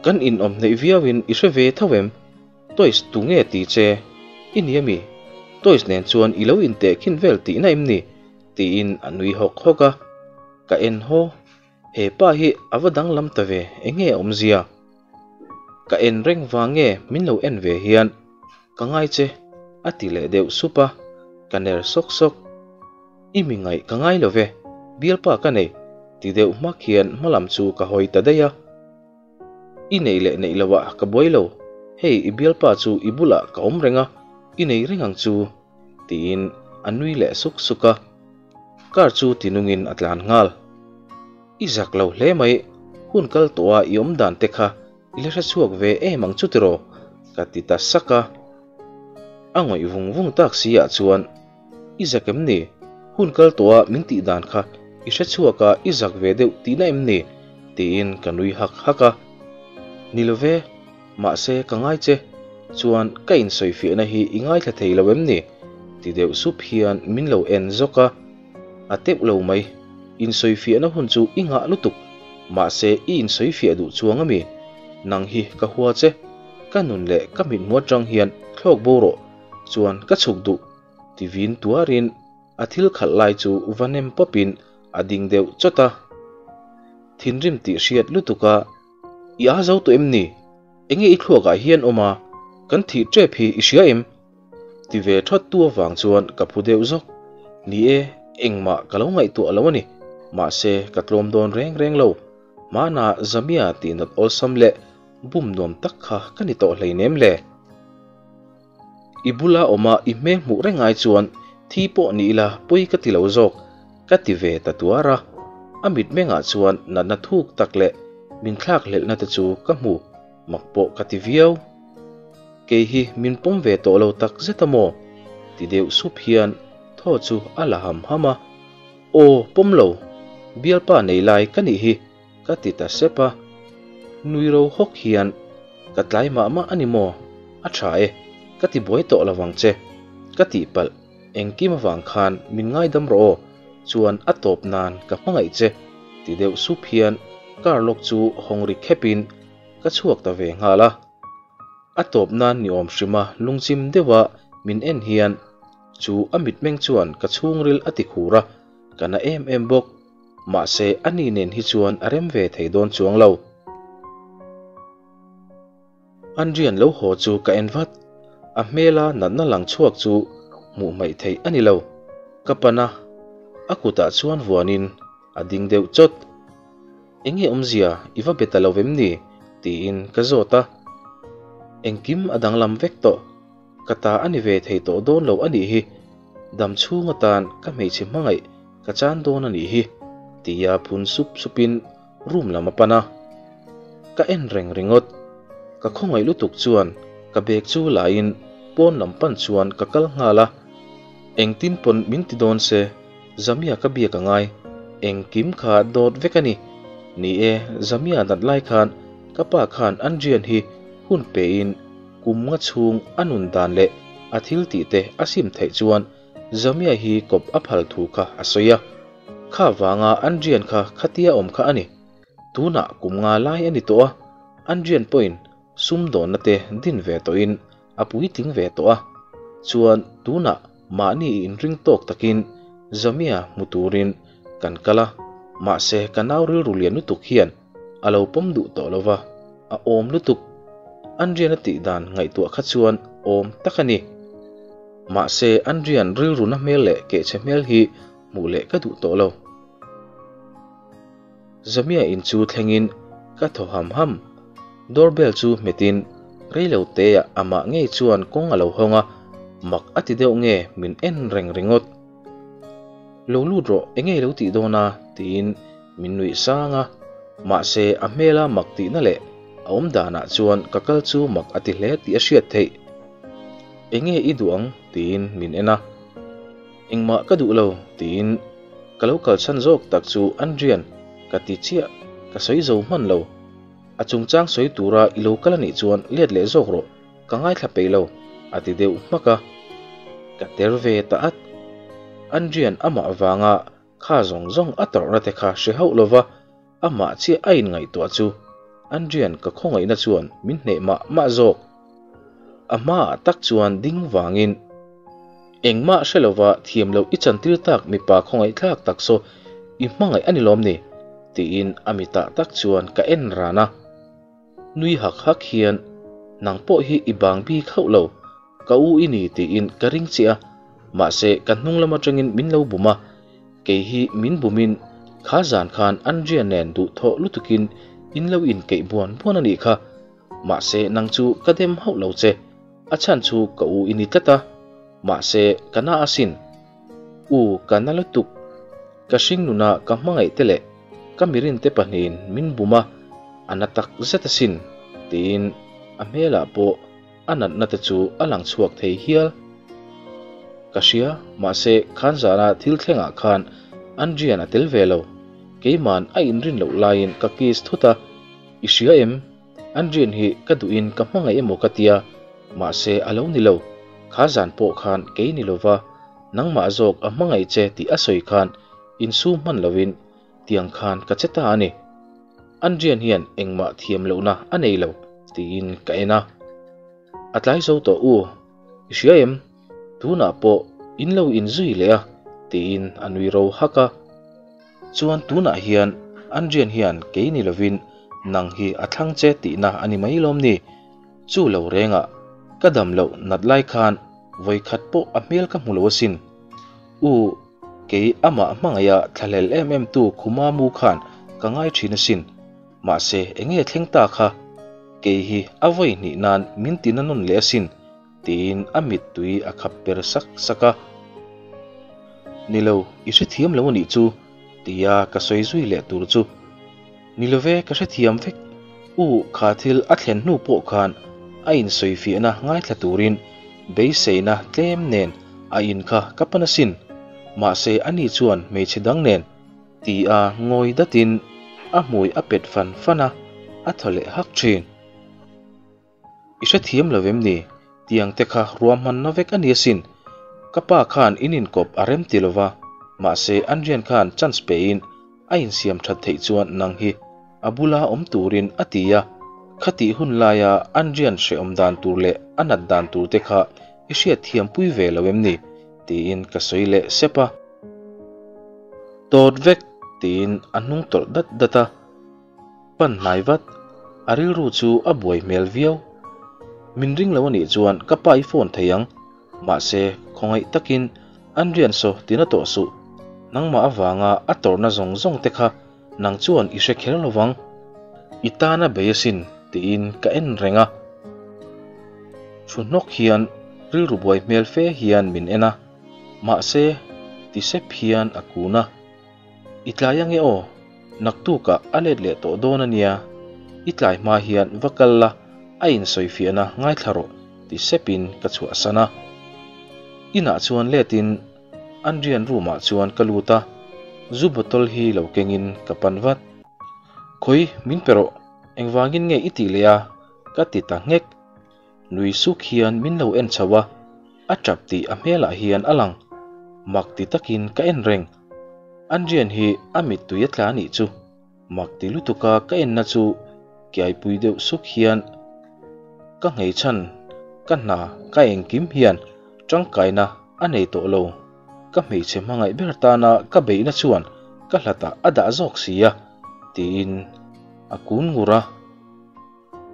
Kan inawm hneih viauin i hre ve tho em? Toys tu nge ti che? I ni ami? Toys nen chuan i lo intehkhin vel tihna em ni? tiin a nui hawk hawk a. Ka en haw, he pa hi a va danglam ta ve, enge a awmzia? Ka en reng vang nge min lo en ve hian ka ngai che a ti leh deuh sup a, ka ner sawk sawk. I mi ngaih ka ngai lo ve, bialpa ka nei ti deuh hmak hian hmalam chu ka hawi ta daih a. I neih leh neih lo ah ka buai lo, hei i bialpa chu i bulah ka awm reng a, i nei reng ang chu, tiin a nui leh suk suk a. Car chu tinungin a tlan nghal. I zak lo hle mai, hun kal tawh a i awm dan te kha i la hre chhuak ve em ang chu tiraw? ka ti ta sak a. A ngawih vung vung tak si ah chuan I zak em ni? Hun kal tawh a min tih dan kha i hre chhuak a i zak ve deuh tihna em ni? tiin ka nui hak hak a. Ni lo ve, mahse ka ngai che, chuan ka insawifiahna hi i ngaithla thei lo em ni? ti deuh sup hian min lo en zawk a. A teuh lo mai, insawifiahna hun chu i ngah lutuk, mahse i insawifiah duh chuang ami? Nang hi ka hua che, ka nun leh ka mithmu atang hian thlawk bo rawh, chuan ka chhuk duh. Ti vin tuarin a thil khalh lai chu va nem pawpin a ding deuh chawt a. Thinrim tih hriat lutuk a, I a zo tawh em ni? Enge i thluakah hian awm a, kan thih tep hi i hria em? Ti ve thawt tu avang chuan ka phu deuh zawk. Ni e, engmah ka lo ngaihtuah lo a ni. Mahse, ka tlawm dawn reng reng lo. Hmanah Zamia tihnat awlsam leh bum nuam tak kha ka ni tawh hleinem le. I bula awma i hmel hmuh reng ai chuan thi pawh ni ila pawi ka ti lo zawk, ka ti ve ta tuar a. A mitmengah chuan natna thuk tak leh min thlak hlelhna te chu ka hmu, mak pawh ka ti viau. Kei hi min pawm ve tawh lo tak zet a maw? ti deuh sup hian thaw chu a la ham ham a. Aw, pawm lo, bialpa nei lai ka nih hi. Ka ti ta sep a, nui ro hawk hian, Ka tlai mah mah a ni maw? A tha e, ka ti buai tawh lo vang che. Ka tihpalh, engkim avang khan min ngaidam rawh aw, chuan a tawp nan ka hmangaih che, ti deuh sup hian car lock chu hawng ri khepin ka chhuak ta ve nghal a. A tawp nan ni awm hrima lungchim deuha min en hian chu a mitmeng chuan ka chhungril a ti khur a, ka na em em bawk. Mahse a ni nen hi chuan a rem ve thei dawn chuang lo. Andrian lo haw chu ka en vat. A hmela natna lang chhuak chu hmuh hmaih theih a ni lo. Ka pan a, a kutah chuan vuanin a ding deuh chawt. Enge awmzia i va be ta lo vem ni? tiin ka zawt a. Engkim a danglam vek tawh. Ka ta a ni ve thei tawh dawn lo a nih hi. Dam chhung atan ka hmeichhe hmangaih ka chan dawn a nih hi, tia phun sup supin room lam a pan a. Ka en reng ringawt. Ka khawngaih lutuk chuan ka bag chu laiin pawn lam pan chuan ka kal nghal a. Engtin pawn min ti dawn se, Zamia ka biak a ngai. Engkim kha dawt vek a ni. Ni e, Zamia nat lai khan ka pa khan Andrian hi hun pein kum nga chhung a nun dan leh a thil tih te a sim theih chuan Zamia hi kawp a phal thu kha a sawi a. Kha vanga Andrian kha khatia awm kha a ni. Tunah kum nga lai a ni tawh a, Andrian pawhin sumdawnna te din ve tawhin a puitling ve tawh a. Chuan tunah mahni inring tawk takin Zamia hmu turin kan kal a, mahse ka nau rilru lian lutuk hian a lo pawm duh tawh lo va, a awm lutuk. Andrian a tih dan ngaihtuah kha chuan awm tak a ni. Mahse Andrian rilru na hmel leh kehchhe hmel hi hmuh leh ka duh tawh lo. Zamia in chu thlengin ka thaw ham ham. Doorbell chu hmetin reilo teah amah ngei chuan kawng a lo hawng a, mak a ti deuh nge min en reng ringawt. Lo lut rawh, enge i lo tih dawn a? tiin min nuih sang a. Mahse a hmela mak tihna leh a awm danah chuan ka kal chu mak a ti hle tih a hriat theih. Enge i duh ang? tiin min en a. Engmah ka duh lo, tiin ka lo kalchhan zawk tak chu Andrian ka ti chiah, ka sawi zo hman lo. A chungchang sawi tura i lo kal a nih chuan let leh zawk rawh, ka ngaithla peih lo, a ti deuh hmak a. Ka ter ve ta at. Andrian amah vanga kha zawng zawng a tawrhna te kha hre hauh lova, amah chiah a inngaihtuah chu Andrian ka khawngaihna chuan min hneh mah mah zawk. A hmaah tak chuan ding vangin, Engmah hre lova thiam loh i chantir tak mipa khawngaihthlak tak saw i hmangaih a ni lawm ni? tiin a mitah tak chuan ka en ran a. Nui hak hak hian, Nang pawh hi i bang bik hauh lo, ka u i ni tiin ka ring che a, mahse ka hnung lam atangin min lo bum a, kei hi min bumin kha zan khan Andrea nen duhthawh lutukin in lo inkeih buan buan a nih kha, mahse nang chu ka dem hauh lo che, a chhan chu ka u i ni tlat a, mahse ka na asin. U ka na lutuk, ka hringnuna ka hmangaih te leh ka mirin te pahnihin min bum a, a na tak zet asin, tiin a hmelah pawh a natna te chu a lang chhuak thei hial. Ka hria, mahse khan zana thil thlengah khan Andrian a tel ve lo. Keiman a inrin loh laiin ka kiss thut a, i hria em? Andrian hi ka duhin ka hmangaih emaw ka tia, mahse a lo ni lo. Kha zan pawh khan kei ni lova nangmah zawk a hmangaih che tih a sawi khan insum hman lovin tiang khan ka che ta a ni. Andrian hian engmah thiam lohna a nei lo tiin ka en a. A tlai zo tawh u, i hria em? Tunah pawh in lo inzui leh a tiin a nui ro hak a. Chuan tunah hian Andrian hian kei ni lovin nang hi a thlang che tihna a ni mai lawm ni? Chu lo rengah ka dam loh nat lai khan vawikhat pawh a hmel ka hmu lo asin. U, kei amah hmangaih a thlahlel em em tu Khuma mu khan ka ngai thin asin. Mahse enge thleng ta kha? Kei hi a vawi hnih nan min ti na nawn leh asin. Tiin a mittui a khap per sak sak a. Ni lo, i hrethiam lo anih chu, tia ka sawi zui leh tur chu. Ni lo ve, ka hrethiam vek. U, kha thil a thlen hnu pawh khan a insawifiahna ngaithla turin beiseina tlem nen a in kha ka pan asin. Mahse ani chuan hmeichhe dang nen tia ngawi datin a hmui a pet fan fan a, a thaw leh hak thin. I hrethiam lo em ni? Tiang te kha ruahmanna vek a ni asin. Ka pa khan in inkawp a rem ti lova, mahse Andrian khan chance pein a insiam that theih chuan nang hi a bula awm turin a ti a. Khatih hun laia Andrian hrehawm dan tur leh a nat dan tur te kha i hriatthiam pui ve lo em ni? tiin ka sawi leh sep a. Tawt vek! tiin a hnung tawlh dat dat a. Pan hnai vat, a rilru chu a buai hmel viau. Min ring lo a nih chuan ka pa i phone thei ang, mahse khawngaih takin an rian saw tina tawh suh, nangmah avanga a tawrhna zawng zawng te kha nang chuan i hre kher lo vang. I tan a bei asin tiin ka en reng a. Thu hnawk hian rilru buai hmel fe hian min en a, mahse ti sep hian a kun a. I tlai ange aw, naktukah a let leh tawh dawn a nia, i tlai hma hian va kal la, a insawifiahna ngaithla rawh ti sepin ka chhuahsan a. Inah chuan letin Andrian room ah chuan ka lut a, zu bottle hi lo kengin ka pan vat. Khawi, min pe rawh, engvangin nge i tih leh a? ka ti ta nghek. Nui suk hian min lo en chho a, a tap tih a hmelah hian a lang. Mak ti takin ka en reng. Andrian hi a mittui a tla anih chu. Mak ti lutuka ka enna chu kiaipui deuh suk hian ka nghei chhan ka hna ka engkim hian tangkaina a nei tawh lo. Ka hmeichhe hmangaih ber tana ka beihna chuan ka hlatah a dah zawk si a, tiin a kun ngur a.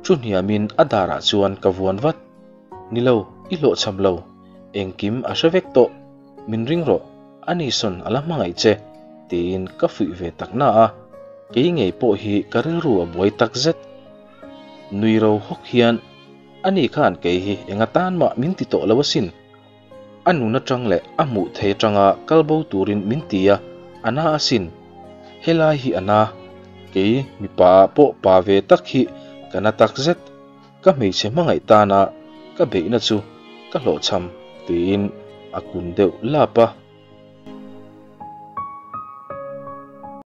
Thu hniamin a darah chuan ka vuan vat. Ni lo, i hlawhchham lo. Engkim a hre vek tawh. Min ring rawh, ani sawn a la hmangaih che, tiin ka fuih ve tak na a. Kei ngei pawh hi ka rilru a buai tak zet. Nui ro hawk hian, Ani khan kei hi enga tan mah min ti tawh lo asin. A nun atang leh a hmuh thei atanga kal bo turin min ti a, a na asin. Helai hi a na. Kei mipa ah pawh pa ve tak hi ka na tak zet. Ka hmeichhe hmangaih tana ka beihna chu ka hlawhchham tiin a kun deuh lap a.